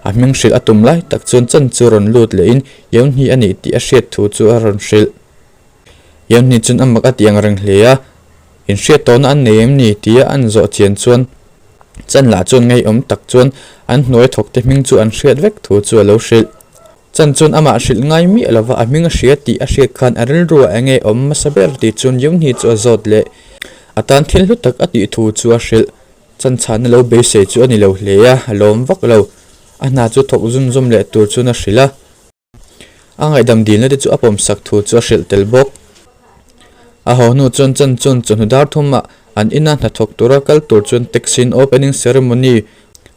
A hming hrilh a tum lai tak chuan chan chu rawn lut lehin Yoni a nih tih a hriat thu chu a rawn hrilh. Yoni chuan a mak a ti ang reng hle a, Inhriat tawhna an nei em ni? tia an zawh chian chuan Chan lah chuan ngeiawm tak chuan an hnuai thawkte hming chu an hriat vek thu chu a lo hrilh. Chan chuan amah hrilh ngai miah lova a hming a hria tih a hriat khan a rilruah eng nge awm hmasa ber tih chuan Yoni chu a zawt leh. A tan thil hlu tak a tih thu chu a hrilh. Chan chhahna lo beisei chu a ni lo hle a, a lawm vak lo. A hna chu thawk zunzawm leh tur chuan a hrilh a. A ngaihdam dilna te chu a pawmsak thu chu a hrilh tel bawk. A haw hnu chuan chan chuan chawhnu dar thumah an ina hnathawk tura kal tur chuan taxi in opening ceremony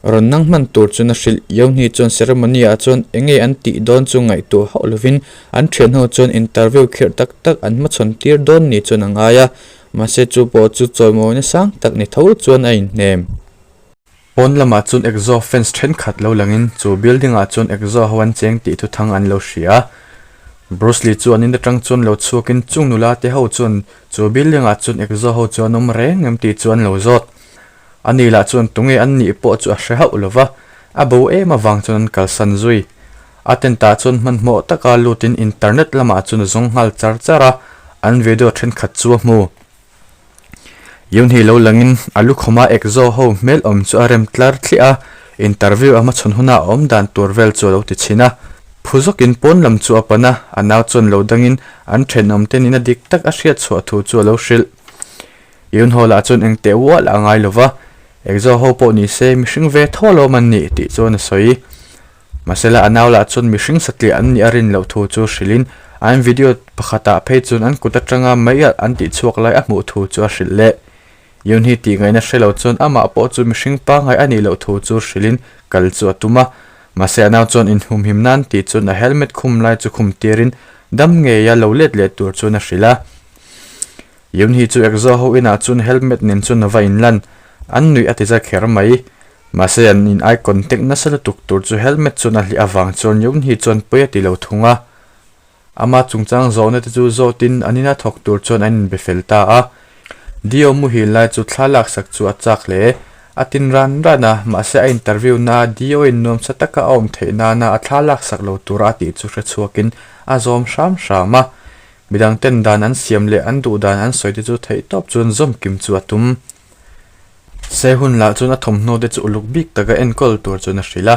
rawn nang hman tur chuan a hrilh. Yohni chuan ceremony ah chuan eng nge an tih dawn chu ngaihtuah hauh lovin an thianho chuan interview khirh tak tak an hmachhawn tir dawn ni chuan a ngai a, mahse chu pawh chu chawimawina sang tak ni tho chuan a inhnem. Pawn lamah chuan Exo fans thenkhat lo langin chu building ah chuan Exo ho an cheng tih thuthang an lo hria a. Bruce Lee chu an in atang chuan lo chhuakin chung nula te ho chuan chu building ah chuan Exo ho chu an awm reng em tih chu an lo zawt. Ani lah chuan tunge an nih pawh chu a hre hauh lo va, a bo em avang chuan an kalsan zui. A tent ah chuan hmanhmawh taka lutin internet lamah chuan a zawng nghal char char a, an video thenkhat chu a hmu. Yoonhee lo langin a lukhawma Exo ho hmel awm chu a rem tlar thliah a, interview a hmachhawn huna a awm dan tur vel chu a lo ti chhin a. Phu zawkin pawn lam chu a pan a, a nau chuan lo dangin an thenawm te nihna dik tak a hriat chhuah thu chu a lo hrilh. Yoonho lah chuan eng teh ual a ngai lo va, Exo ho pawh ni se mihring ve tho alawm an nih tih chuan a sawi. Mahsela a nau lah chuan mihring satliah an nih a rin loh thu chu hrilhin an video pakhatah phei chuan an kut atanga mei alh an tih chhuak lai a hmuh thu chu a hrilh leh. Yoonhee tih ngaihna hre lo chuan amah pawh chu mihring pangngai a nih loh thu chu hrilhin kal chu a tum a. Mahse a nau chuan inhumhim nan tih chuan a helmet khum lai chu khum tirin dam ngeia lo let leh tur chuan a hrilh a. Yoonhee chu Exo ho inah chuan helmet nen chuan a va inlan. An nuih a ti za kher mai. Mahse an in eye contact nasa lutuk tur chu helmet chuan a hliah avang chuan Yoonhee chuan pawi a ti lo thung a. Ama chungchang zawhna te chu zawtin an ina thawk tur chuan an inbe fel ta a. Dio muhil lai chu thla laksak chu a chak hle. A tin ran ran a, mahse a interview na Dio in nuamsa taka a awm theih nana a thla laksak lo tura a tih chu hrechhuakin a zawm hram hram a. Midang ten dan an siam leh an duh dan an sawi te chu theihtawp chuan zawm kim chu a tum. Se hun lah chuan a thawmhnaw te chu uluk bik taka enkawl tur chuan a hrilh a,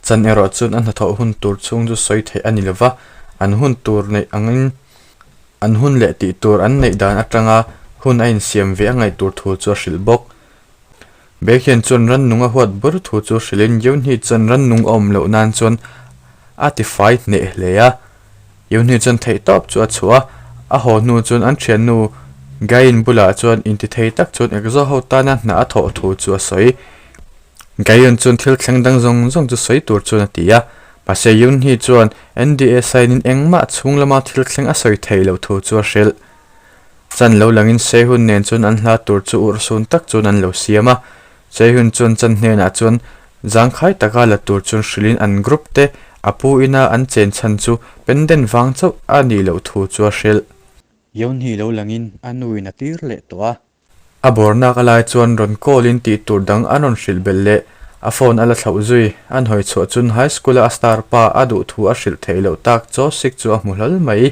chan erawh chuan a hnathawh hun tur chhung chu sawi theih a ni lova, an hun tur neih angin an hun leh tih tur an neih dan atanga hun a insiam ve a ngaih tur thu chu a hrilh bawk. Baekhyun chuan rannung a huat bur thu chu hrilhin Yoonhee chuan rannung a awm loh nan chuan a tifai hneh hle a. Yoonhee chuan theihtawp chu a chhuah a, a haw hnu chuan an thiannu Gain bulah chuan intithei tak chuan Exo ho tana hna a thawh thu chu a sawi. Gain chuan thil thleng dang zawng zawng chu sawi tur chuan a ti a, mahse Yoonhee chuan NDA sign in engmah chhung lama thil thleng a sawi thei loh thu chu a hrilh. Chan lo langin Sehun nen chuan an hla tur chu urhsun tak chuan an lo siam a, Sehun chuan Chan hnenah chuan zangkhai taka la tur chuan hrilhin an group te a pu ina an chen chhan chu pendant vang chauh a nih loh thu chu a hrilh. Yeonhee lo langin a nuin a tir leh tawh a. A bawrnak a lai chuan rawn call in tih tur dang an rawn hrilh belh leh a phone a la thlauh zui. An hawi chhuah chuan high school a a star pa a duh thu a hrilh theih loh tak chaw sik chu a hmu hlawl mai.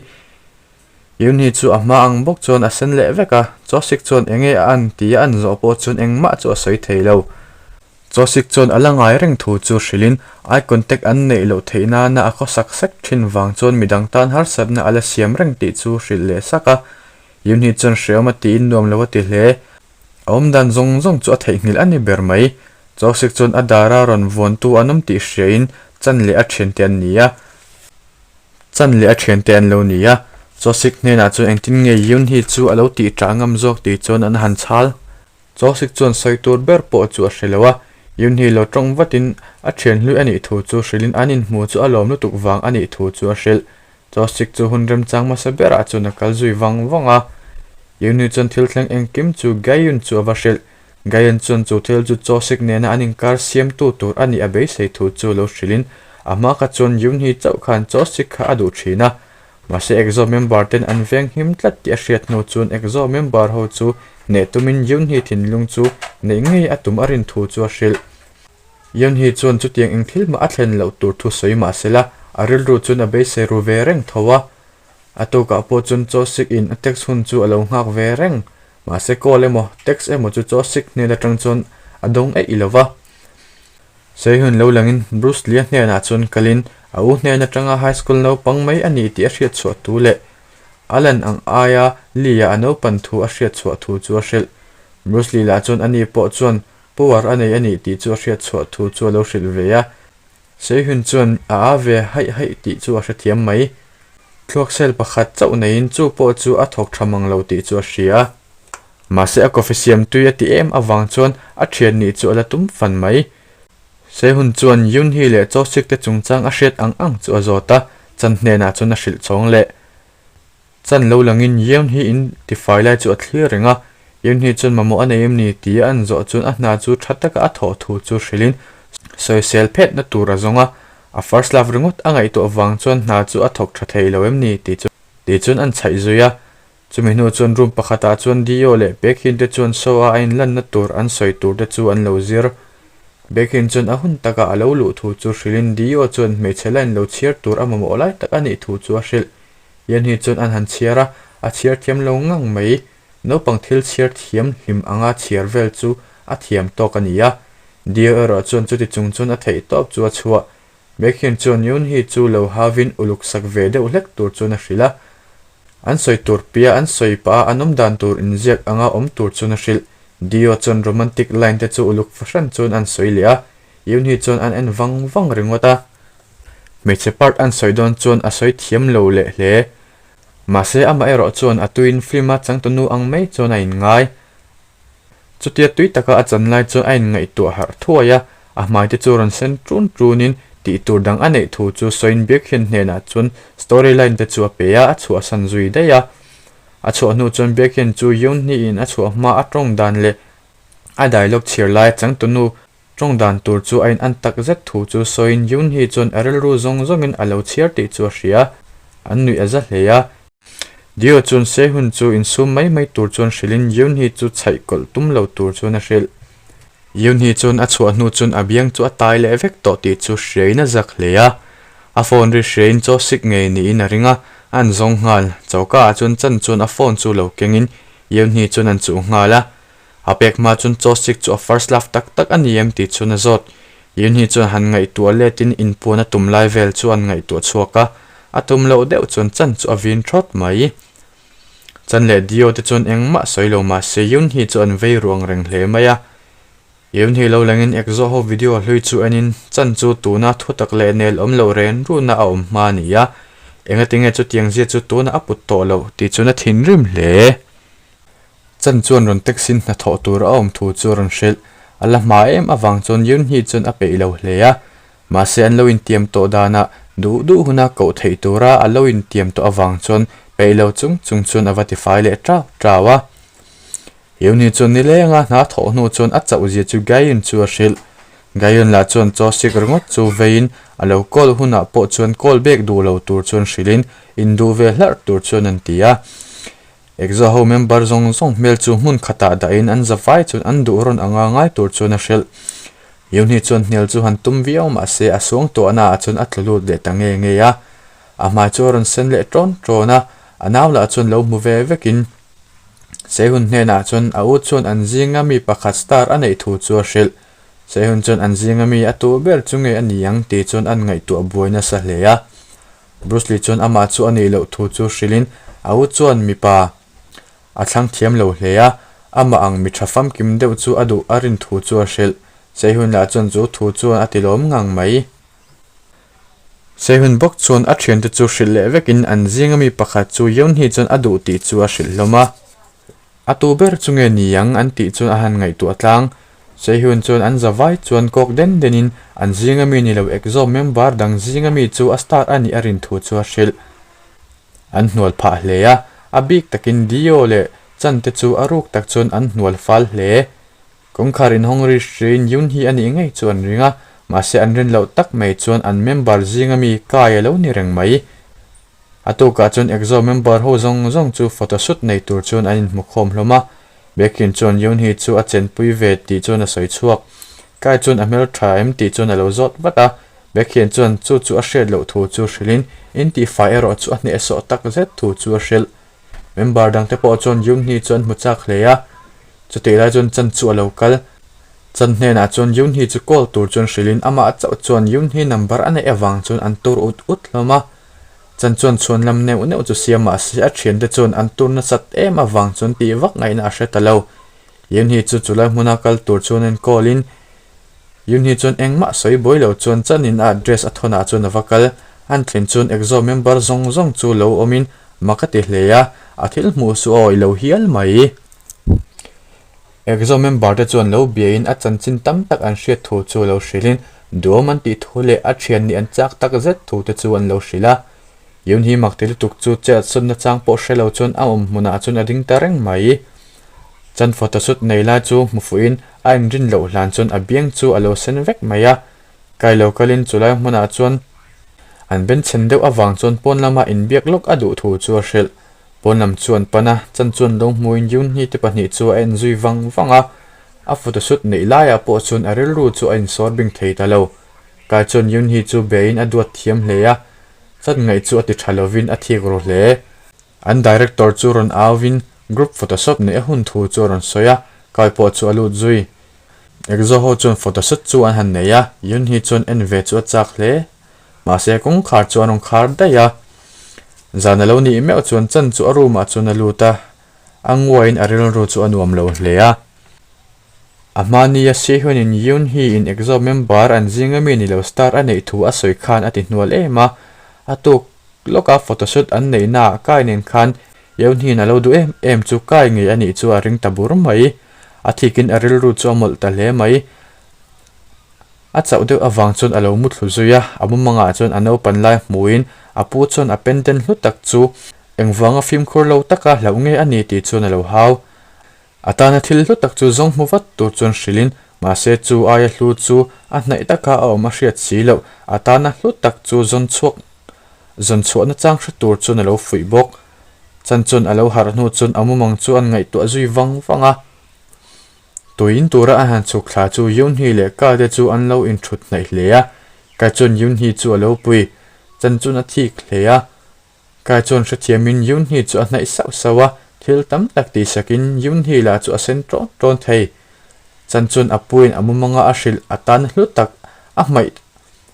Yunhi chu a hma ang bawk chuan a sen leh vek a, Chawsik chuan enge a an tia an zawh pawh chuan engmah chu a sawi thei lo. Chawsik chuan a la ngai reng thu chu hrilhin eye contact an neih loh theih nana a khawsak sek thin vang chuan midang tan harsatna a la siam reng tih chu hrilh leh sak a. Yunhi chuan hreawm a tiin nuam lo a ti hle. A awmdan zawng zawng chu a theihnghilh a ni ber mai. Chawsik chuan a dara rawn vuantu an awm tih hriain chan leh a thiante an ni a. Chan leh a thiante an lo ni a, Chawsik hnenah chuan engtin nge Yoonhee chu a lo tih ṭah ngam zawk tih chuan an han chhal. Chawsik chuan sawi tur ber pawh chu a hre lo a, Yoonhee lo ṭawng vatin a thian hlui a nih thu chu hrilhin an inhmu chu a lawm lutuk vang a nih thu chu a hrilh. Chawsik chu hun remchang hmasa berah chuan a kal zui vang vang a. Yoonhee chuan thil thleng engkim chu Gaeun chu a va hrilh. Gaeun chuan chu thil chu Chawsik nena an inkar siamtu tur a nih a beisei thu chu lo hrilhin a hma kha chuan Yoonhee chauh khan Chawsik kha a duh thin a. Mahse Exo member ten an veng him tlat tih a hriat hnu chuan Exo member ho chu hneh tumin Yoonhee thinlung chu neih ngei a tum a rin thu chu a hrilh. Yoonhee chuan chutiang eng thil mah a thlen loh tur thu sawi mahsela a rilru chuan a beisei ru ve reng tho a. A tukah pawh chuan Chawsik in a text hun chu a lo nghak ve reng. Mahse call emaw text emaw chu Chawsik hnen atang chuan a dawng eih lo va. Sehun lo langin Bruce Lee-a hnenah chuan kalin a u hnen atanga high school naupang mai a ni tih a hriat chhuah thu leh Alan ang aia Lee-a a naupan thu a hriat chhuah thu chu a hrilh. Bruce Lee lah chuan ani pawh chuan power a nei a nih tih chu a hriat chhuah thu chu a lo hrilh ve a. Sehun chuan a a ve haih haih tih chu a hrethiam mai. Thluak cell pakhat chauh neiin chu pawh chu a thawk tha mang lo tih chu a hria. Mahse a coffee siam tui a ti em avang chuan a thian nih chu a la tum fan mai. Sehun chuan Yoonhee leh Chosik te chungchang a hriat ang ang chu a zawt a, Chan hnenah chuan a hrilh chhawng leh. Chan lo langin Yeonhee in tifai lai chu a thlir reng a, Yeonhee chuan mamawh a nei em ni tia an zawh chuan a hna chu tha taka a thawh thu chu hrilhin sawisel phetna tur a zawng a. A first love ringawt a ngaihtuah vang chuan hna chu a thawk tha thei lo em ni tih chu tih chuan an chhaih zui a. Chumi hnu chuan room pakhatah chuan Dio leh Baekhyun te chuan show a a inlanna tur an sawi tur te chu an lo zir. Baekhyun chuan a hun takah a lo luh thu chu hrilhin Dio chuan hmeichhe line lo chhiar tur a mamawh lai tak a nih thu chu a hrilh. Yeonhee chuan an han chhiar a, a chhiar thiam lo ngang mai. Naupang thil chhiar thiam hlim anga chhiar vel chu a thiam tawk a ni a. Dio erawh chuan chuti chung chuan a theih tawp chu a chhuah. Baekhyun chuan Yoonhee chu lo havin uluk sak ve deuh hlek tur chuan a hrilh a. An sawi tur pia an sawi pah a an awm dan tur inziak anga awm tur chuan a hrilh. Dio chuan romantic line te chu uluk fahran chuan an sawi leh a, Yoonhee chuan an en vang vang ringawt a. Hmeichhe part an sawi dawn chuan a sawi thiam lo leh hle. Mahse amah erawh chuan a tuiin film a changtunu ang mai chuan a inngai. Chutia tui taka a chan lai chuan a inngaihtuah harh thuai a, a hmai te chu rawn sen ṭun ṭunin tih tur dang a neih thu chu sawiin Biakhian hnenah chuan story line te chu a pe a, a chhuahsan zui daih a. A chhuah hnu chuan Biakhian chu Yoonhee-in a chhuah hma a ṭawng dan leh a dialogue chhiar laia changtunu Tawng dan tur chu a in an tak zet thu chu sawiin Yoonhee chuan a rilru zawng zawngin a lo chhiar tih chu a hria. An nuih a za hle a. Dio chuan Sehun chu insum mai mai tur chuan hrilhin Yoonhee chu chhaih kawlh tum lo tur chuan a hrilh. Yoonhee chuan a chhuah hnu chuan a biang chu a tai leh vek tawh tih chu hriain a zak hle a. A phone ri hriain chaw sik ngei niin a ring a, a an zawng nghal. Choka ah chuan chan chuan a phone chu lo kengin Yoonhee chuan an chuh nghal a. A pek hma chuan Chawsik chu a first love tak tak a ni em tih chuan a zawt. Yunhee chuan han ngaihtuah letin inpuan a tum lai vel chu an ngaihtuah chhuak a, a tum loh deuh chuan chan chu a vin thawt mai. Chan leh Dio te chuan engmah sawi lo mah se Yunhee chu an vei ruang reng hle mai a. Yunhee lo langin Exo ho video hlui chu enin chan chu tuna thutak leh nel awm loh ren runa a awm hma a ni a, engatinge chutiang zia chu tunah a put tawh loh tih chuan a thinrim hle. Chan chuan rawn taxi hnathawh tur a awm thu chu a rawn hrilh. A la hma em avang chuan Yoonhee chuan a peih lo hle a. Mahse an lo intiam tawh danah duh duh huna koh theih tura a lo intiam tawh avang chuan peih lo chung chung chuan a va tifai leh ṭau ṭau a. Yoonhee chuan nilenga hna thawh hnu chuan a chauh zia chu Gaeun chu a hrilh. Gaeun lah chuan chaw sik ringawt chu veiin a lo call hunah pawh chuan call bek duh lo tur chuan hrilhin induh ve hlarh tur chuan an ti a. Exo ho member zawng zawng hmel chu hmun khatah dahin an za vai chuan an duh rawn anga ngai tur chuan a hrilh. Yunhee chuan hnial chu han tum viau mahse a suang tuahna ah chuan a tlu lut leh ta nge nge a. A hmai chu a rawn sen leh ṭawn ṭawn a, a nau lah chuan lo hmu ve vekin Sehun hnenah chuan a u chuan an zinga mi pakhat star a neih thu chu a hrilh. Sehun chuan an zinga mi a tu ber chu nge a ni ang tih chuan an ngaihtuah buai nasa hle a. Bruce Lee chuan amah chu a nih loh thu chu hrilhin a u chuan mipa a thlang thiam lo hle a, amah ang mi tha famkim deuh chu a duh a rin thu chu a hrilh. Sehun lah chuan chu thu chuan a ti lawm ngang mai. Sehun bawk chuan a thiante chu hrilh leh vekin an zinga mi pakhat chu Yeonhee chuan a duh tih chu a hrilh hlawm a. A tu ber chu nge ni ang an tih chuan a han ngaihtuah tlang. Sehun chuan an za vai chuan kawk den denin an zinga mi ni lo Exo member dang zinga mi chu a star a nih a rin thu chu a hrilh. An hnual phah hle a, a bik takin Dio leh Chan te chu a ruk tak chuan an hnual fal hle. Kawngkhar inhawng ri hriin Yoonhee a nih ngei chu an ring a, mahse an rin loh tak mai chuan an member zinga mi Kai a lo ni reng mai. A tukah chuan Exo member ho zawng zawng chu photoshoot nei tur chuan an inhmu khawm hlawm a. Baekhyun chuan Yoonhee chu a chenpui ve tih chuan a sawi chhuak. Kai chuan a hmel tha em tih chuan a lo zawt vat a. Baekhyun chuan chu chu a hriat loh thu chu hrilhin in tihfai erawh chu a hnehsawh tak zet thu chu a hrilh. Member dangte pawh chuan Yoonhee chu an hmu chak hle a. Chutih lai chuan Chan chu a lo kal. Chan hnenah chuan Yoonhee chu call tur chuan hrilhin amah chauh chuan Yoonhee number a neih avang chuan an tur ut ut hlawm a. Chan chuan chhuan lam neuh neuh chu siam mah se a thiante chuan an tur nasat em avang chuan tih vak ngaihna a hre ta lo. Yoonhee chu chulai hmuna kal tur chuan en call in Yoonhee chuan engmah sawi buai lo chuan Chan in a address a thawnah chuan a va kal. An thlen chuan Exo member zawng zawng chu lo awm in mak a ti hle a, a thil hmuh su awi lo hial mai. Exo member te chuan lo biain a chanchin tam tak an hriat thu chu lo hrilhin duam an tih thu leh a thian nih an chak tak zet thu te chu an lo hrilh a. Yoonhee mak ti lutuk chu chet sawnna chang pawh hre lo chuan a awm hmunah chuan a ding ta reng mai. Chan photoshoot nei lai chu hmu fuhin a inrin loh hlan chuan a biang chu a lo sen vek mai a. Kai lo kalin chulai hmunah chuan an benchhen deuh avang chuan pawn lama inbiak lawk a duh thu chu a hrilh. Pawn lam chu an pan a, chan chuan lo hmuin Yoonhee te pahnih chu a en zui vang vang a. A photoshoot neih laiah pawh chuan a rilru chu a insawr bing thei ta lo. Kai chuan Yoonhee chu bein a duat thiam hle a, chan ngaih chu a ti tha lovin a thik ru hle. An director chu rawn auvin group photoshop neih a hun thu chu a rawn sawi a, Kai pawh chu a lut zui. Exo ho chuan photoshoot chu an han nei a, Yoonhee chuan en ve chu a chak hle. Mahse kawngkhar chu an rawn khar daih a, zan a lo nih meuh chuan chan chu a room ah chuan a lut a, a nguaiin a rilru chu a nuam lo hle a. A hmania Sehun-in Yoonhee in Exo member an zinga mi ni lo star a neih thu a sawi khan a ti hnual em a, a tuk lawka photoshoot an neihnaah Kai nen khan Yoonhee-in a lo duh em em chu Kai ngei a nih chu a ring ta bur mai. A thikin a rilru chu a mawlh ta hle mai. A chauh deuh avang chuan a lo mu thlu zui a, a mumangah chuan a naupan lai hmuhin a pu chuan a pendant hlu tak chu engvanga fimkhur lo taka hlauh nge a ni tih chuan a lo hau. A tana thil hlu tak chu zawng hmu vat tur chuan hrilhin mahse chu aia hlu chu a hnaih taka a awm a hriat si loh, a tana hlu tak chu zawn chhuak zawn chhuahna chang hre tur chuan a lo fuih bawk. Chan chuan a lo harh hnu chuan a mumang chu an ngaihtuah zui vang vang a. Tuiin tura a han chhuk thla chu Yoonhee leh Ka te chu an lo inthut hnaih hle a, Kai chuan Yoonhee chu a lo pui. Chan chuan a thik hle a. Kai chuan hrethiamin Yoonhee chu a hnaih sauh sauh a, thil tam tak tihsakin Yoonhee lah chu a sen ṭawn ṭawn thei. Chan chuan a puiin a mumanga a hrilh a tan hlu tak a hmaih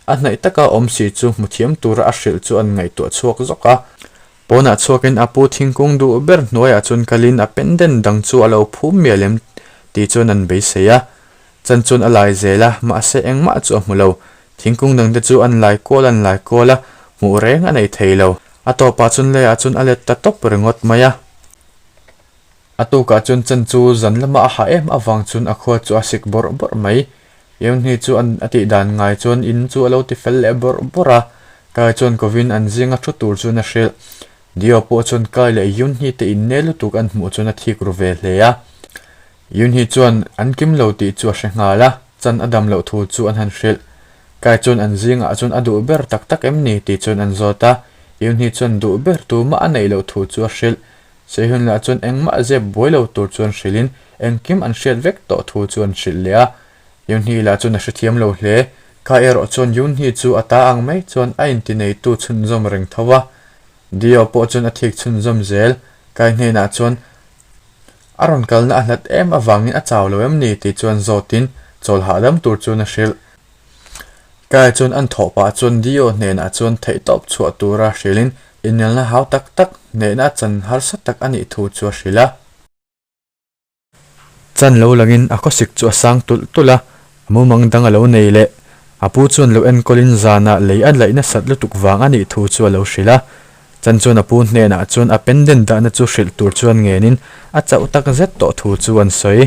a hnaih taka awm si chu hmu thiam tura a hrilh chu an ngaihtuah chhuak zawk a. Pawnah chhuakin a pu thingkung duh ber hnuaiah chuan kalin a pendant dang chu a lo phum mial em tih chuan an beisei a. Chan chuan a lai zel a, mahse engmah chu a hmu lo. Thingkung dangte chu an lai kual an lai kual a, hmuh reng a nei thei lo. A tawpah chuan leiah chuan a let ta tawp ringawt mai a. A tukah chuan chan chu zan lama a hah em avang chuan a khua chu a sik bawrh bawrh mai. Eunhi chu an a tih dan ngai chuan in chu a lo ti fel leh bawrh bawrh a, Kai chuan kovin an zinga thu tur chuan a hrilh. Dio pawh chuan Kai leh Eunhi te inne lutuk an hmuh chuan a thik ru ve hle a. Eunhi chuan an kim lo tih chu a hre nghal a, chan a dam loh thu chu an han hrilh. Kai chuan an zingah chuan a duh ber tak tak em ni tih chuan an zawt a, Eunhi chuan duh ber tumah a neih loh thu chu a hrilh. Sehun lah chuan engmah zep buai lo tur chuan hrilhin engkim an hriat vek tawh thu chu an hrilh leh a. Yunhee lah chuan a hrethiam lo hle. Kha erawh chuan Yunhee chu a ta ang mai chuan a intineitu chhunzawm reng tho a. Dio pawh chuan a thik chhunzawm zel. Kai hnenah chuan a rawn kalna a hlat em avangin a chau lo em ni tih chuan zawtin chawl hahdam tur chuan a hrilh. Kai chuan an thawh pah chuan Dio hnenah chuan theihtawp chhuah tura hrilhin inelna hau tak tak hnehna chan harsa tak a nih thu chu a hrilh a. Chan lo langin a khawsik chu a sang tulh tulh a, a mumang dang a lo nei leh. A pu chuan lo enkawlin zanah lei a laih nasat lutuk vang a nih thu chu a lo hrilh a. Chan chuan a pu hnenah chuan a pendant dahna chu hrilh tur chuan ngenin a chauh tak zet tawh thu chu an sawi.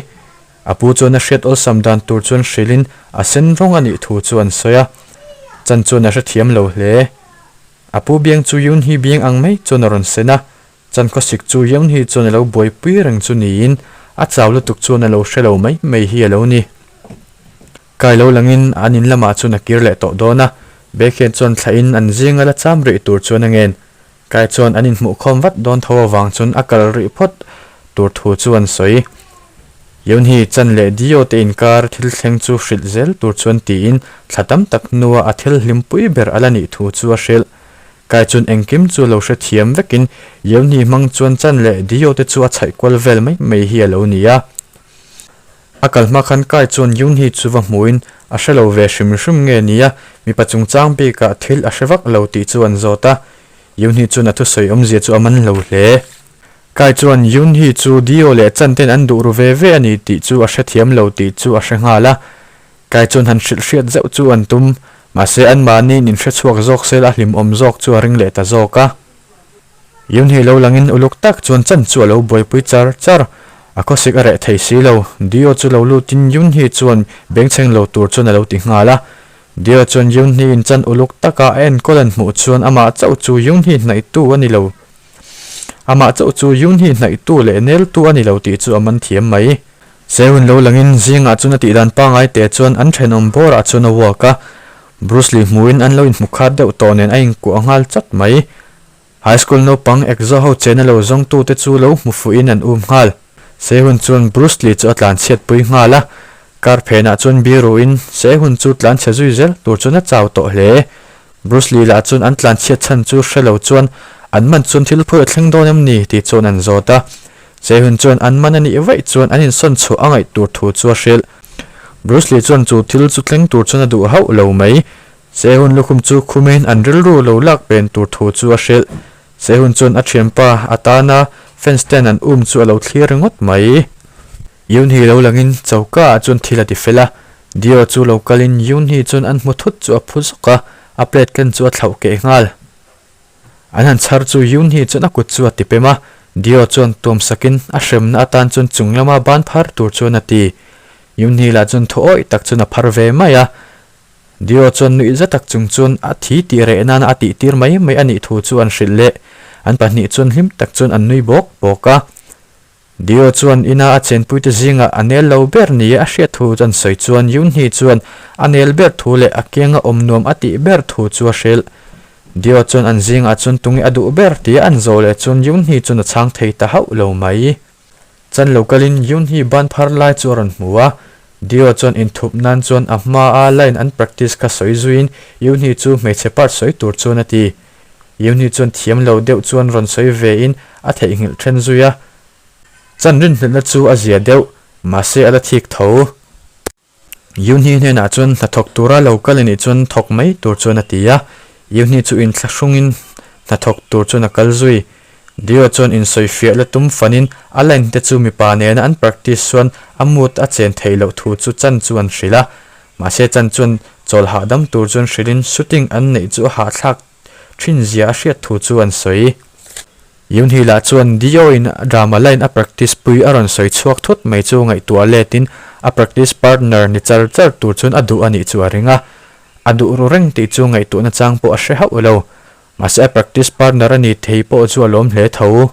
A pu chuan a hriat awlsam dan tur chuan hrilhin a sen rawng a nih thu chu an sawi a, Chan chuan a hrethiam lo hle. A pu biang chu Yoonhee biang ang mai chuan a rawn sen a, Chan khawsik chu Yoonhee chuan a lo buaipui reng chu niin a chau lutuk chuan a lo hre lo mai mai hi a lo ni. Kai lo langin an in lamah chuan a kir leh tawh dawn a, Baekhyun chuan thlahin an zinga la cham rih tur chuan a ngen. Kai chuan an inhmuhkhawm vat dawn tho avang chuan a kal rih phawt tur thu chu an sawi. Yoonhee, Chan leh Dio te inkar thil thleng chu hrilh zel tur chuan tiin thla tam tak hnua a thil hlimpui ber a la nih thu chu a hrilh. Kai chuan engkim chu lo hrethiam vekin Yoonhee hmang chuan Chan leh Dio te chu a chhaih kual vel mai mai hi a lo ni a. A kal hma khan Kai chuan Yoonhee chu va hmuhin a hre lo ve hrim hrim nge nia mipa chungchang bikah thil a hre vak lo tih chu an zawt a. Yoonhee chuan a thusawi awmzia chu a man lo hle. Kai chuan Yoonhee chu Dio leh Chan ten an duh ru ve ve a ni tih chu a hrethiam lo tih chu a hre nghal a. Kai chuan han hrilh hriat zeuh chu an tum, mahse anmahniin inhrechhuak zawk sel a hlimawm zawk chu a ring leh ta zawk a. Yoonhee lo langin uluk tak chuan Chan chu a lo buaipui char char. A khawsik a reh thei si lo. Dio chu lo lutin Yoonhee chuan bengchheng lo tur chuan a lo ti nghal a. Dio chuan Yoonhee in Chan uluk taka a enkawl an hmuh chuan amah chauh chu Yoonhee hnaihtu a ni lo. Amah chauh chu Yoonhee hnaihtu leh neltu a ni lo tih chu a man thiam mai. Sehun lo langin zingah chuan a tihdan pangngai te chuan an thenawm bawrah chuan a walk a. Bruce Lee hmuhin an lo inhmu khat deuh tawh nen a inkuah nghal chat mai. High school naupang exo ho chena lo zawngtute chu lo hmu fuhin an um nghal. Sehun chuan Bruce Lee chu a tlanchhiatpui nghal a, car phenah chuan biruin Sehun chu tlanchhe zui zel tur chuan a chau tawh hle. Bruce Lee lah chuan an tlanchhiat chhan chu hre lo chuan an man chuan thil phawi a thleng dawn em ni tih chuan an zawt a. Sehun chuan an man a nih vaih chuan an insawn chhuah a ngaih tur thu chu a hrilh. Bruce Lee chuan chu thil chu thleng tur chuan a duh hauh lo mai. Sehun lukhum chu khumin an rilru lo lak pen tur thu chu a hrilh. Sehun chuan a thianpa atana fans ten an um chu a lo thlir ringawt mai. Yoonhee lo langin choka ah chuan thil a ti fel a, Dio chu lo kalin Yoonhee chuan an hmu thut chu a phu zawk a, a plate ken chu a thlauh keh nghal. An han chhar chu Yoonhee chuan a kut chu a ti pem a, Dio chuan tuam sakin a hremna atan chuan chung lama ban phar tur chuan a ti. Yoonhee lah chuan thu awih tak chuan a phar ve mai a, Dio chuan nuih za tak chung chuan a thi tih reh nana a tih tir mai mai a nih thu chu an hrilh leh. An pahnih chuan hlim tak chuan an nui bawk bawk a. Dio chuan ina a chenpuite zingah a nel lo ber nia a hriat thu an sawi chuan Yoonhee chuan a nel ber thu leh a kianga awm nuam a tih ber thu chu a hrilh. Dio chuan an zingah chuan tunge a duh ber tia an zawh leh chuan Yoonhee chuan a chhang thei ta hauh lo mai. Chan lo kalin Yoonhee ban phar lai chu a rawn hmu a, Dio chuan inthup nan chuan a hma a line an practice kha sawi zuiin Yoonhee chu hmeichhe part sawi tur chuan a ti. Yoonhee chuan thiam lo deuh chuan rawn sawi ve in a theihnghilh then zui a. Chan rinhlelhna chu a zia deuh, mahse a la thik tho. Yoonhee hnenah chuan hnathawk tura lo kal anih chuan thawk mai tur chuan a ti a, Yoonhee chu inthlahrungin hnathawk tur chuan a kal zui. Dio chuan insawifiah la tum fanin a line te chu mipa nena an practice chuan a mood a chen theih loh thu chu Chan chu an hrilh a, mahse Chan chuan chawl hahdam tur chuan hrilhin shooting an neih chu a hahthlak thin zia a hriat thu chu an sawi. Yoonhee lah chuan Dio in drama line a practice pui a rawn sawi chhuak thut mai chu ngaihtuah let in a practice partner ni char char tur chuan a duh a nih chu a ring a. A duh ru reng tih chu ngaihtuahna chang pawh a hre hauh lo. Mahse a practice partner a ni thei pawh chu a lawm hle tho.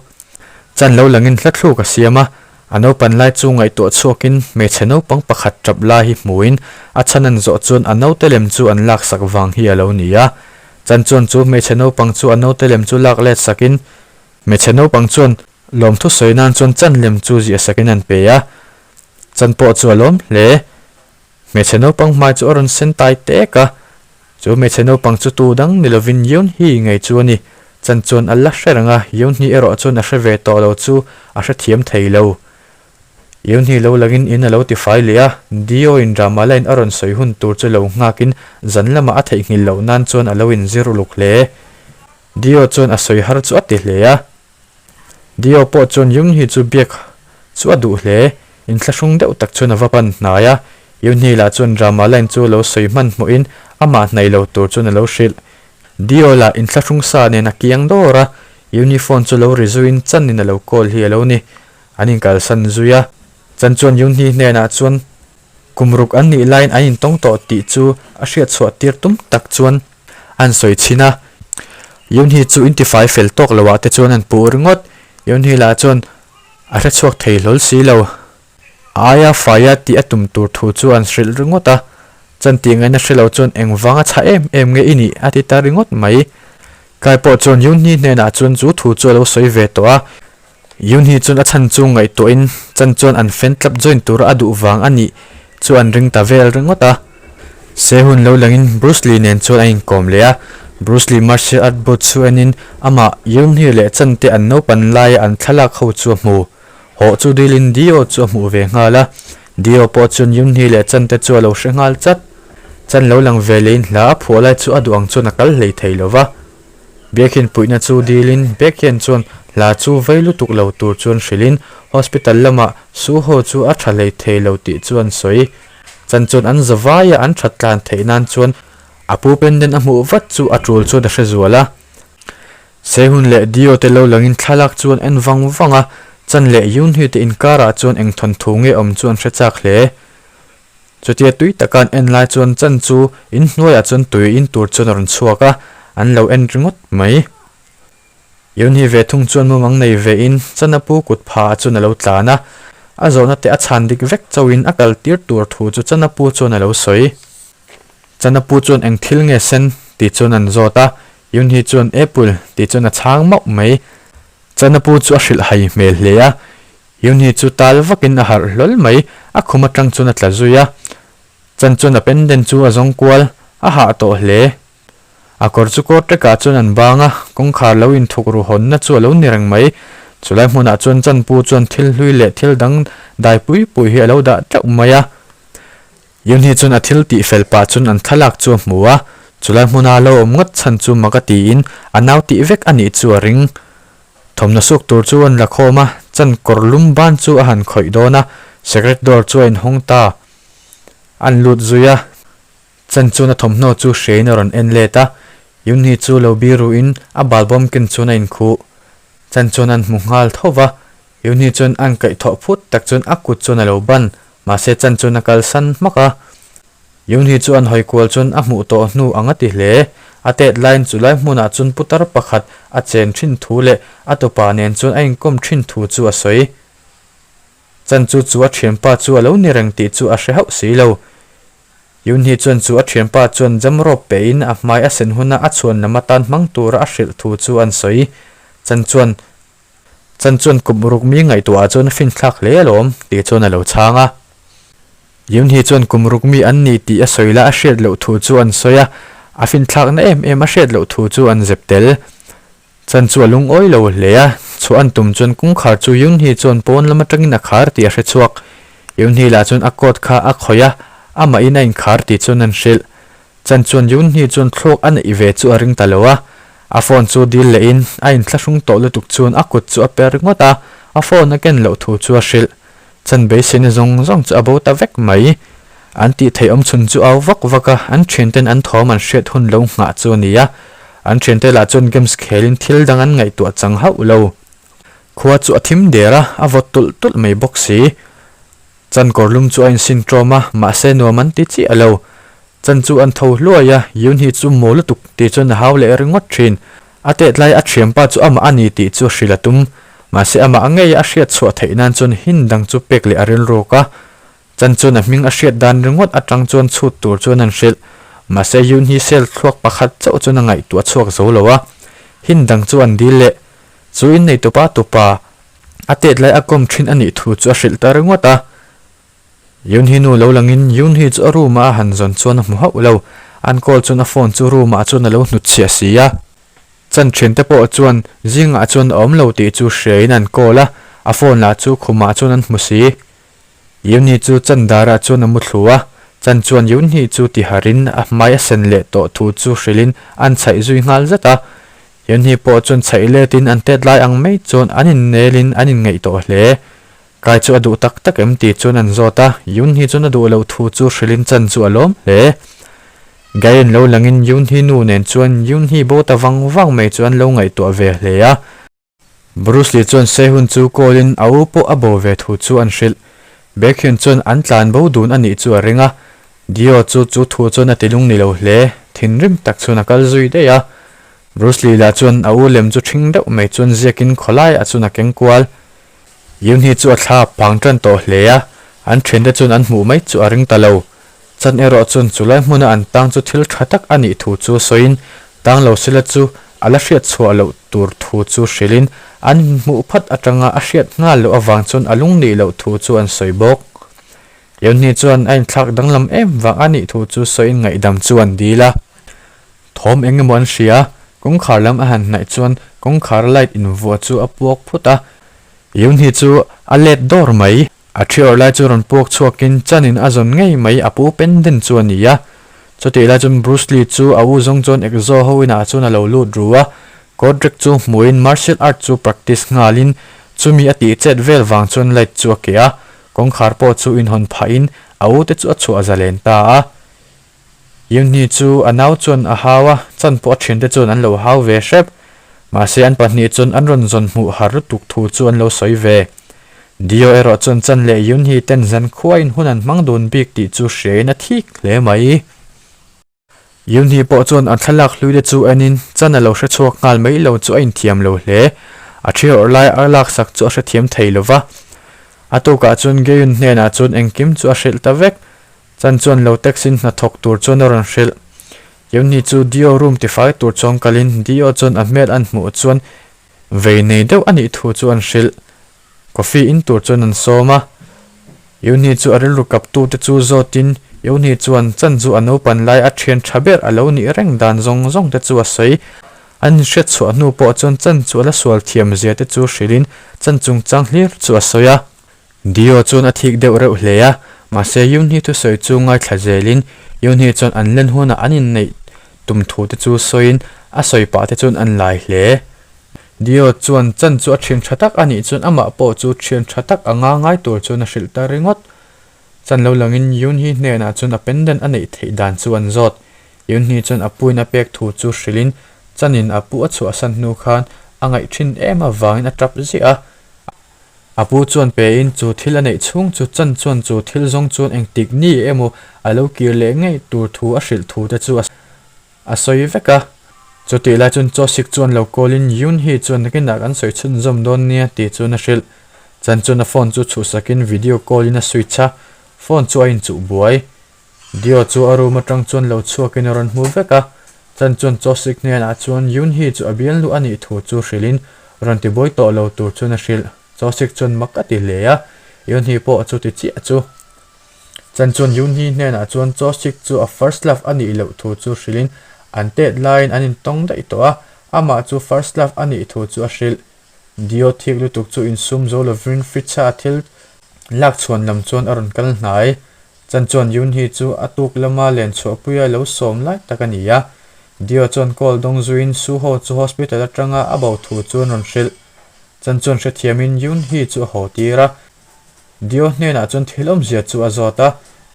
Chan lo langin hla thluk a siam a, a naupan lai chu ngaihtuah chhuakin hmeichhe naupang pakhat tap lai hi hmuin a chhan an zawh chuan a naute lem chu an laksak vang hi a lo ni a. Chan chuan chu hmeichhe naupang chu a naute lem chu lak let sakin hmeichhe naupang chuan lawmthu sawi nan chuan chan lem chu ziah sakin an pe a, chan pawh chu a lawm hle. Hmeichhe naupang hmai chu a rawn sen tai tek a, chu hmeichhe naupang chu tu dang ni lovin Yoonhee ngei chu a ni. Chan chuan a la hre reng a, Yoonhee erawh chuan a hre ve tawh lo chu a hrethiam thei lo. Yoonhee lo langin in a lo tifai leh a, Dio in drama line a rawn sawi hun tur chu lo nghakin zan lamah a theihnghilh loh nan chuan a lo inzir uluk hle. Dio chuan a sawi har chu a ti hle a. Dio pawh chuan Yoonhee chu biak chu a duh hle. Inthlahrung deuh tak chuan a va pan hnai a, Yoonhee lah chuan drama line chu lo sawi hmanhmawhin amah hnaih lo tur chuan a lo hrilh. Dio lah inthlahrung sa nen a kiang dawr a, Yoonhee phone chu lo ri zuiin Chan-in a lo call hi a lo ni. An inkalsan zui a, Chan chuan Yoonhee hnenah chuan kum ruk an nih laiin an intawng tawh tih chu a hriat chhuah tir tum tak chuan an sawi chhin a. Yoonhee chu intifai fel tawk lo ah te chuan an puh ringawt. Yoonhee lah chuan a hre chhuak thei hlawl si lo. A aia faia tih a tum tur thu chu an hrilh ringawt a. Chan tih ngaihna hre lo chuan engvanga chhah em em nge i nih a ti ta ringawt mai. Kai pawh chuan Yoonhee hnenah chuan chu thu chu a lo sawi ve tawh a. Yoonhee chuan a chhan chu ngaihtuahin chan chuan an fan club join tura a duh vang a nih chu an ring ta vel ringawt a. Sehun lo langin Bruce Lee nen chuan a inkawm leh a, Bruce Lee martial art boot chu enin amah Yoonhee leh Chan te an naupan laia an thlalak ho chu a hmu. Hawh chu dilin Dio chu a hmuh ve nghal a, Dio pawh chuan Yoonhee leh Chan te chu a lo hre nghal chat. Chan lo lang ve lehin hla a phuah lai chu a duh ang chuan a kal hlei thei lo va. Biakhin puihna chu dilin Baekhyun chuan hla chu vei lutuk lo tur chuan hrilhin hospital lamah Suho chu a tha hlei thei lo tih chu an sawi. Chan chuan an zavaia an that tlan theih nan chuan a pu pendant a hmuh vat chu a tul chuan a hre zual a. Sehun leh Dio te lo langin thlalak chu an en vang vang a, Chan leh Yoonhee te inkarah chuan eng thawnthu nge awm chu an hre chak hle. Chutia tui taka an en lai chuan chan chu in hnuaiah chuan tui in tur chuan a rawn chhuak a, an lo en ringawt mai. Yoonhee ve thung chuan mumang nei ve in chan a pu kut pha ah chuan a lo tlan a, a zawhna te a chhan dik vek chauhin a kal tir tur thu chu chan a pu chuan a lo sawi. Chana pu chuan eng thil nge sen tih chuan an zawt a, Yunhi chuan Apple tih chuan a chhang mauh mai. Chana pu chu a hrilh hai hmel hle a, Yunhi chu tal vakin a harh hlawl mai, a khum atang chuan a tla zui a. Chan chuan a pendant chu a zawng kual, a hah tawh hle. A kawr chu kawr ṭekah chuan an bang a, kawngkhar lo inthuk ru hawnna chu a lo ni reng mai. Chulai hmunah chuan Chanpu chuan thil hlui leh thil dang dai pui pui hi a lo dah ṭeuh mai a. Yunhi chuan a thil tih fel pah chuan an thlalak chu a hmu a, chulai hmuna lo awm ngawt chhan chu mak a tiin a nau tih vek a nih chu a ring. Thawmhnaw suk tur chu an la khawm a, Chan kawr lum ban chu a han khawih dawn a, secret door chu a inhawng ta. An lut zui a. Chan chuan a thawmhnaw chu hrein a rawn en let a, Yunhi chu lo biruin a balbawm ken chuan a inkhuh. Chan chuan an hmu nghal tho va, Yunhi chuan an kaihthawh phut tak chuan a kut chuan a lo ban, mahse Chan chuan a kalsan hmak a. Yunhi chu an hawi kual chuan a hmuh tawh hnu ang a ti hle. A tet laiin chu lai hmunah chuan putar pakhat a chen thin thu leh a tupa nen chuan a inkawm thin thu chu a sawi. Chan chu chu a thianpa chu a lo ni reng tih chu a hre hauh si lo. Yunhi chuan chu a thianpa chuan jam rawp pehin a hmai a sen huna a chhuan lam atan hmang tura a hrilh thu chu an sawi. Chan chuan Chan chuan kum ruk mi ngaihtuahah chuan a finthlak hle alawm tih chuan a lo chhang a. Yunhi chuan kum ruk mi an ni tih a sawi la a hriat loh thu chu an sawi a, a finthlakna em em a hriat loh thu chu an zep tel. Chan chu a lungawi lo hle a, chhuah an tum chuan kawngkhar chu Yunhi chuan pawn lam atangin a khar tih a hre chhuak. Yunhi lah chuan a coat kha a khawih a, amahin a inkhar tih chuan an hrilh. Chan chuan Yunhi chuan thluak a neih ve chu a ring ta lo a, a phone chu dil lehin a inthlahrung tawh lutuk chuan a kut chu a per ringawt a, a phone a ken loh thu chu a hrilh. Chan beiseina zawng zawng chu a bo ta vek mai. An tih theih awm chhun chu au vak vak a, an thianten an thawm an hriat hun lo nghah chu a ni a. An thiante lah chuan games khelin thil dang an ngaihtuah chang hauh lo. Khua chu a thim der a, a vawt tulh tulh mai bawk si. Chan kawrlum chu a insin ṭawm a, mahse nuam an ti chiah lo. Chan chu an tho hluai a, Yunhi chu maw lutuk tih chuan a hau leh ringawt thin. A tet lai a thianpa chu amah a ni tih chu a hrilh a tum. Mahse amah ngei a hriat chhuah theih nan chuan hin dang chu pek leh a rilruk a. Chan chuan a hming a hriat dan ringawt atang chuan chhut tur chuan an hrilh. Mahse Yunhi cell thluak pakhat chauh chuan a ngaihtuah chhuak zo lo a. Hin dang chu an dil leh. Chu inneitupa tupa a tet lai a kawm thin a nih thu chu a hrilh ta ringawt a. Yunhi nu lo langin Yunhi chu a room ah a han zawn chuan a hmu hauh lo. An call chuan a phone chu room ah chuan a lo hnutchhiah si a. Chan thiante pawh chuan zingah chuan a awm lo tih chu hriain an call a, a phone lah chu khumah chuan an hmu si. Yunhi chu chan darah chuan a mu thlu a, chan chuan Yunhi chu tiharin a hmai a sen leh tawh thu chu hrilhin an chhaih zui nghal zat a. Yunhi pawh chuan chhaih letin an tet lai ang mai chuan an innelin an inngeih tawh hle. Kai chu a duh tak tak em tih chuan an zawt a, Yoon hi chuan a duh loh thu chu hrilhin chan chu a lawm hle. Gaian lo langin Yoon hi nu nen chuan Yoon hi bo ta vang vang mai chu an lo ngaihtuah ve hle a. Bruce Lee chuan Sehun chu call in a u pawh a bo ve thu chu an hrilh. Baekhyun chuan an tlan bo dun a nih chu a ring a, Dio chu chu thu chuan a ti lung ni lo hle, thinrim tak chuan a kal zui daih a. Bruce Lee lah chuan a u lem chu ṭhing deuh mai chuan ziakin khawlaiah chuan a keng kual. Yunhi chu a thla pang tan tawh hle a, an thiante chuan an hmuh mai chu a ring ta lo. Chan erawh chuan chulai hmuna an tang chu thil tha tak a nih thu chu sawiin, tang lo sila chu a la hriat chhuah loh tur thu chu hrilhin an hmuh phat atanga a hriat nghal loh avang chuan a lung nih loh thu chu an sawi bawk. Yunhi chuan a inthlak danglam em vang a nih thu chu sawiin ngaihdam chu an dil a. Thawm eng emaw an hria, kawngkhar lam a han hnaih chuan kawngkhar light invuah chu a puak phut a, Yunhi chu a let dawr mai. A thi awrh lai chu rawn puak chhuakin chanin a zawn ngei mai a pu pendant chu a ni a. Chutih lai chuan Bruce Lee chu a u zawng chuan Exo ho inah chuan a lo lut ru a, Kodrick chu hmuhin martial art chu practice nghalin chumi a tih chet vel vang chuan light chu a keh a, kawngkhar pawh chu inhawn phahin a u te chu a chhuah zalen ta a. Yunhi chu a nau chuan a hau a, chan pawh a thiante chuan an lo hau ve hrep. Mahse an pahnih chuan an rawn zawn hmuh har lutuk thu chu an lo sawi ve. Dio erawh chuan chan leh Yunhi ten zan khuain hun an hmang dun bik tih chu hriain a thik hle mai. Yunhi pawh chuan a thlalak hlui te chu enin chan a lo hre chhuak nghal mai lo chu a inthiam lo hle. A thi awrh lai a laksak chu a hrethiam thei lo va. A tukah chuan Geyun hnenah chuan engkim chu a hrilh ta vek. Chan chuan lo text in hnathawk tur chuan a rawn hrilh. Keuni chu Dio room tifai tur chuan kalin Dio chuan a hmel an hmuh chuan vei nei deuh a nih thu chu an hrilh. Coffee in tur chuan an sawm a. Euni chu a rilru kap tu te chu zawtin Euni chuan chan chu a naupan lai a thian tha ber a lo nih reng dan zawng zawng te chu a sawi. An inhriat chhuah hnu pawh chuan chan chu a la sual thiam zia te chu hrilhin chan chungchang hlir chu a sawi a. Dio chuan a thik deuh reuh hle a, mahse Eunhi thusawi chu ngaithla zelin Eunhi chuan an len hunah an inneih tum thu te chu sawiin a sawi pah te chuan an lai hle. Dio chuan chan chu a thian tha tak a nih chuan amah pawh chu thian tha tak anga ngai tur chuan a hrilh ta ringawt. Chan lo langin Yoonhee hnenah chuan a pendant a neih theih dan chu an zawt. Yoonhee chuan a puin a pek thu chu hrilhin Chanin a pu a chhuahsan hnu khan a ngaih thin em avangin a tap ziah a. A pu chuan pein chu thil a neih chhung chu Chan chuan chu thil zawng chuan engtik ni emaw a lo kir leh ngei tur thu a hrilh thu te chu a A sawi vek a. Chutih lai chuan Chawsik chuan lo call in Yoon Hee chuan nakinah kan sawi chhunzawm dawn nia tih chuan a hrilh. Chan chuan a phone chu chhuhsakin video call in a switch a, phone chu a inchuh buai. Dio chu a room atang chuan lo chhuakin a rawn hmu vek a. Chan chuan Chawsik hnenah chuan Yoon Hee chu a bialnu a nih thu chu hrilhin rawn ti buai tawh lo tur chuan a hrilh. Chawsik chuan mak a ti hle a, Yoon Hee pawh chu ti chiah chu. Chan chuan Yoonhee hnenah chuan Chosik chu a first love a nih loh thu chu hrilhin an tet laiin an intawng daih tawh a, amah chu first love a nih thu chu a hrilh. Dio thik lutuk chu insum zo lovin fridge-a a thil lak chhuan lam chuan a rawn kal hnai. Chan chuan Yoonhee chu a tuk lama len chhuahpuia lo sawm lai tak a ni a. Dio chuan call dawng zuiin Suho chu hospital atanga a bo thu chu an rawn hrilh. Chan chuan hrethiamin Yoonhee chu a haw tir a. Dio hnenah chuan thil awmzia chu a zawt a,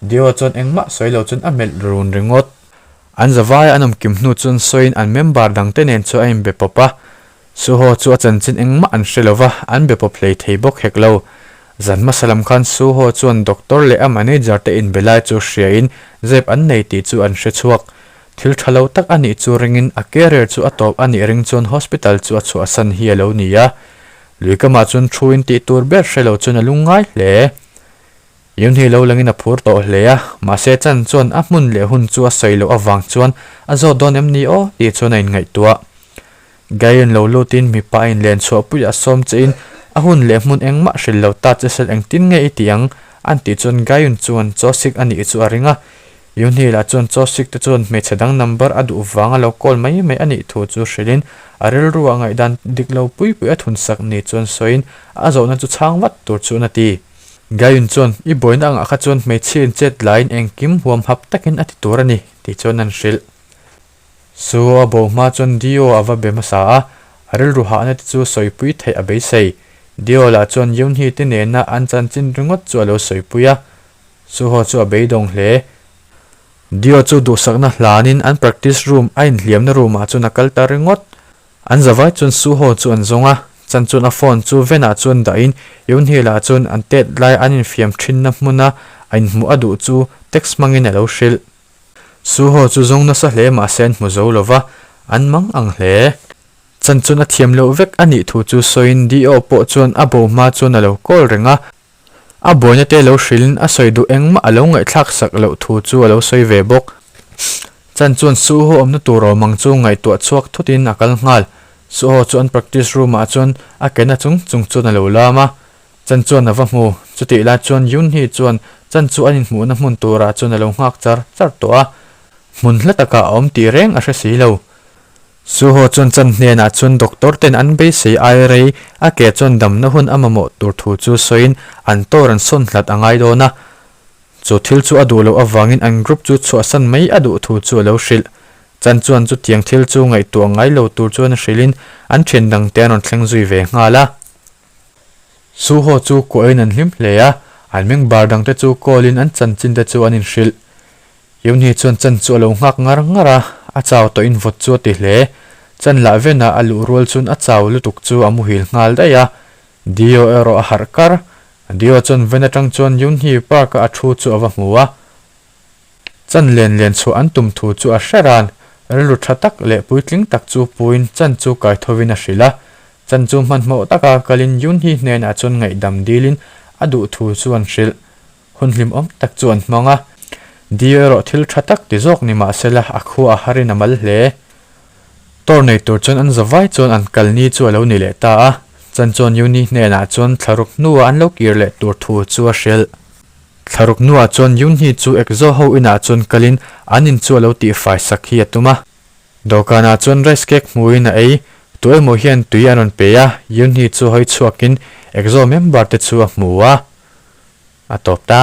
Dio chuan engmah sawi lo chuan a melh run ringawt. An zavaia an awmkim hnu chuan sawiin an member dangte nen chu a inbe pawp a, Suho chu a chanchin engmah an hre lo va, an be pawp hlei thei bawk hek lo. Zan hmasa lam khan Suho chuan doctor leh a manager te inbe lai chu hriain zep an nei tih chu an hre chhuak. Thil tha lo tak a nih chu ringin a career chu a tawp a nih ring chuan hospital chu a chhuahsan hi a lo ni a. Lui kamah chuan thu in tih tur ber hre lo chuan a lung ngai hle. Yunhi lo langin a phur tawh hle a, mahse Chan chuan a hmun leh hun chu a sawi loh avang chuan a zawt dawn em ni aw tih chuan a inngaihtuah. Gaion lo lutin mipa a inlen chhuahpuiah a sawm che in a hun leh hmun engmah hrilh lo ta che sel engtin nge i tih ang an tih chuan Gaion chuan chaw sik a nih chu a ring a. Yunhi lah chuan chaw sik te chuan hmeichhe dang number a duh vang a lo call mai mai a nih thu chu hrilhin a rilruah ngaihdan dik lo pui pui a thun sak ni chuan sawiin a zawhna chu chhang vat tur chuan a ti. Gaiun chuan, I buaina angah kha chuan hmeichhia in chet laiin engkim huam hap takin a ti tur a ni, tih chuan an hrilh. Su a bo hma chuan Dio a va be hmasa a, a rilru hahna te chu sawipui theih a beisei. Dio lah chuan Yoonhee te nena an chanchin ringawt chu a lo sawipui a, Suho chu a beidawng hle. Dio chu duhsakna hlanin an practice room a inhliamna room ah chuan a kal ta ringawt. An zavai chuan Suho chu an zawng a, chan chuan a phone chu van ah chuan dahin Yoonhee lah chuan an tet lai an infiam thinna hmuna a inhmuh a duh chu text hmangin a lo hrilh. Suho chu zawng nasa hle mahse an hmu zo lova, an mang ang hle. Chan chuan a thiam loh vek a nih thu chu sawiin Dio pawh chuan a bo hma chuan a lo call reng a, A buaina te lo hrilhin a sawi duh engmah a lo ngaihthlak sak loh thu chu a lo sawi ve bawk. Chan chuan Suho awmna tur awm ang chu ngaihtuah chhuak thutin a kal nghal. Suho chu an practice room ah chuan a ke na chung chung chuan a lo lam a. Chan chuan a va hmu. Chutih lai chuan Yoonhee chuan Chan chu an inhmuhna hmun turah chuan a lo nghak char char tawh a. Hmun hla takah a awm tih reng a hre si lo. Suho chuan chan hnenah chuan doctor ten an beisei ai rei a ke chuan damna hun a mamawh tur thu chu sawiin an tawr an sawn hlat a ngai dawn a. Chu thil chu a duh loh avangin an group chu chhuahsan mai a duh thu chu a lo hrilh. Chan chuan chutiang thil chu ngaihtuah ngai lo tur chuan a hrilhin an thian dangte an rawn thleng zui ve nghal a. Suho chu kuahin an hlim hle a, an meng bar dangte chu call in an chanchin te chu an inhrilh. Yunhi chuan Chan chu a lo nghak ngar ngar a, a chau tawh in vawt chu a ti hle. Chan lah venah a luh rual chuan a chau lutuk chu a muhil nghal daih a. Dio erawh a harh kar. Dio chuan ven atang chuan Yunhi park a a thu chu a va hmu a. Chan len len chhuah an tum thu chu a hre ran. Rilru tha tak leh puitling tak chu puiin Chan chu kai thovin a hrilh a. Chan chu hmanhmawh taka kalin Yunhi hnenah chuan ngaihdam dilin a duh thu chu an hrilh. Hun hlimawm tak chu an hmang a. Dio erawh thil tha tak ti zawk ni mah sela a khua a harin a mal hle. Tor nei tur chuan an zavai chuan an kal ni chu a lo ni leh ta a, chan chuan Yuni hnenah chuan thlaruk hnuah an lo kir leh tur thu chu a hrilh. Thlaruk hnuah chuan Yunhi chu Ekzo ho inah chuan kalin an in chu a lo tihfai sak hi a tum a. Dawhkanah chuan rice cake hmuin a ei, tu emaw hian tui an rawn pe a, Yunhi chu hawi chhuakin Ekzo member te chu a hmu a, a tawp ta.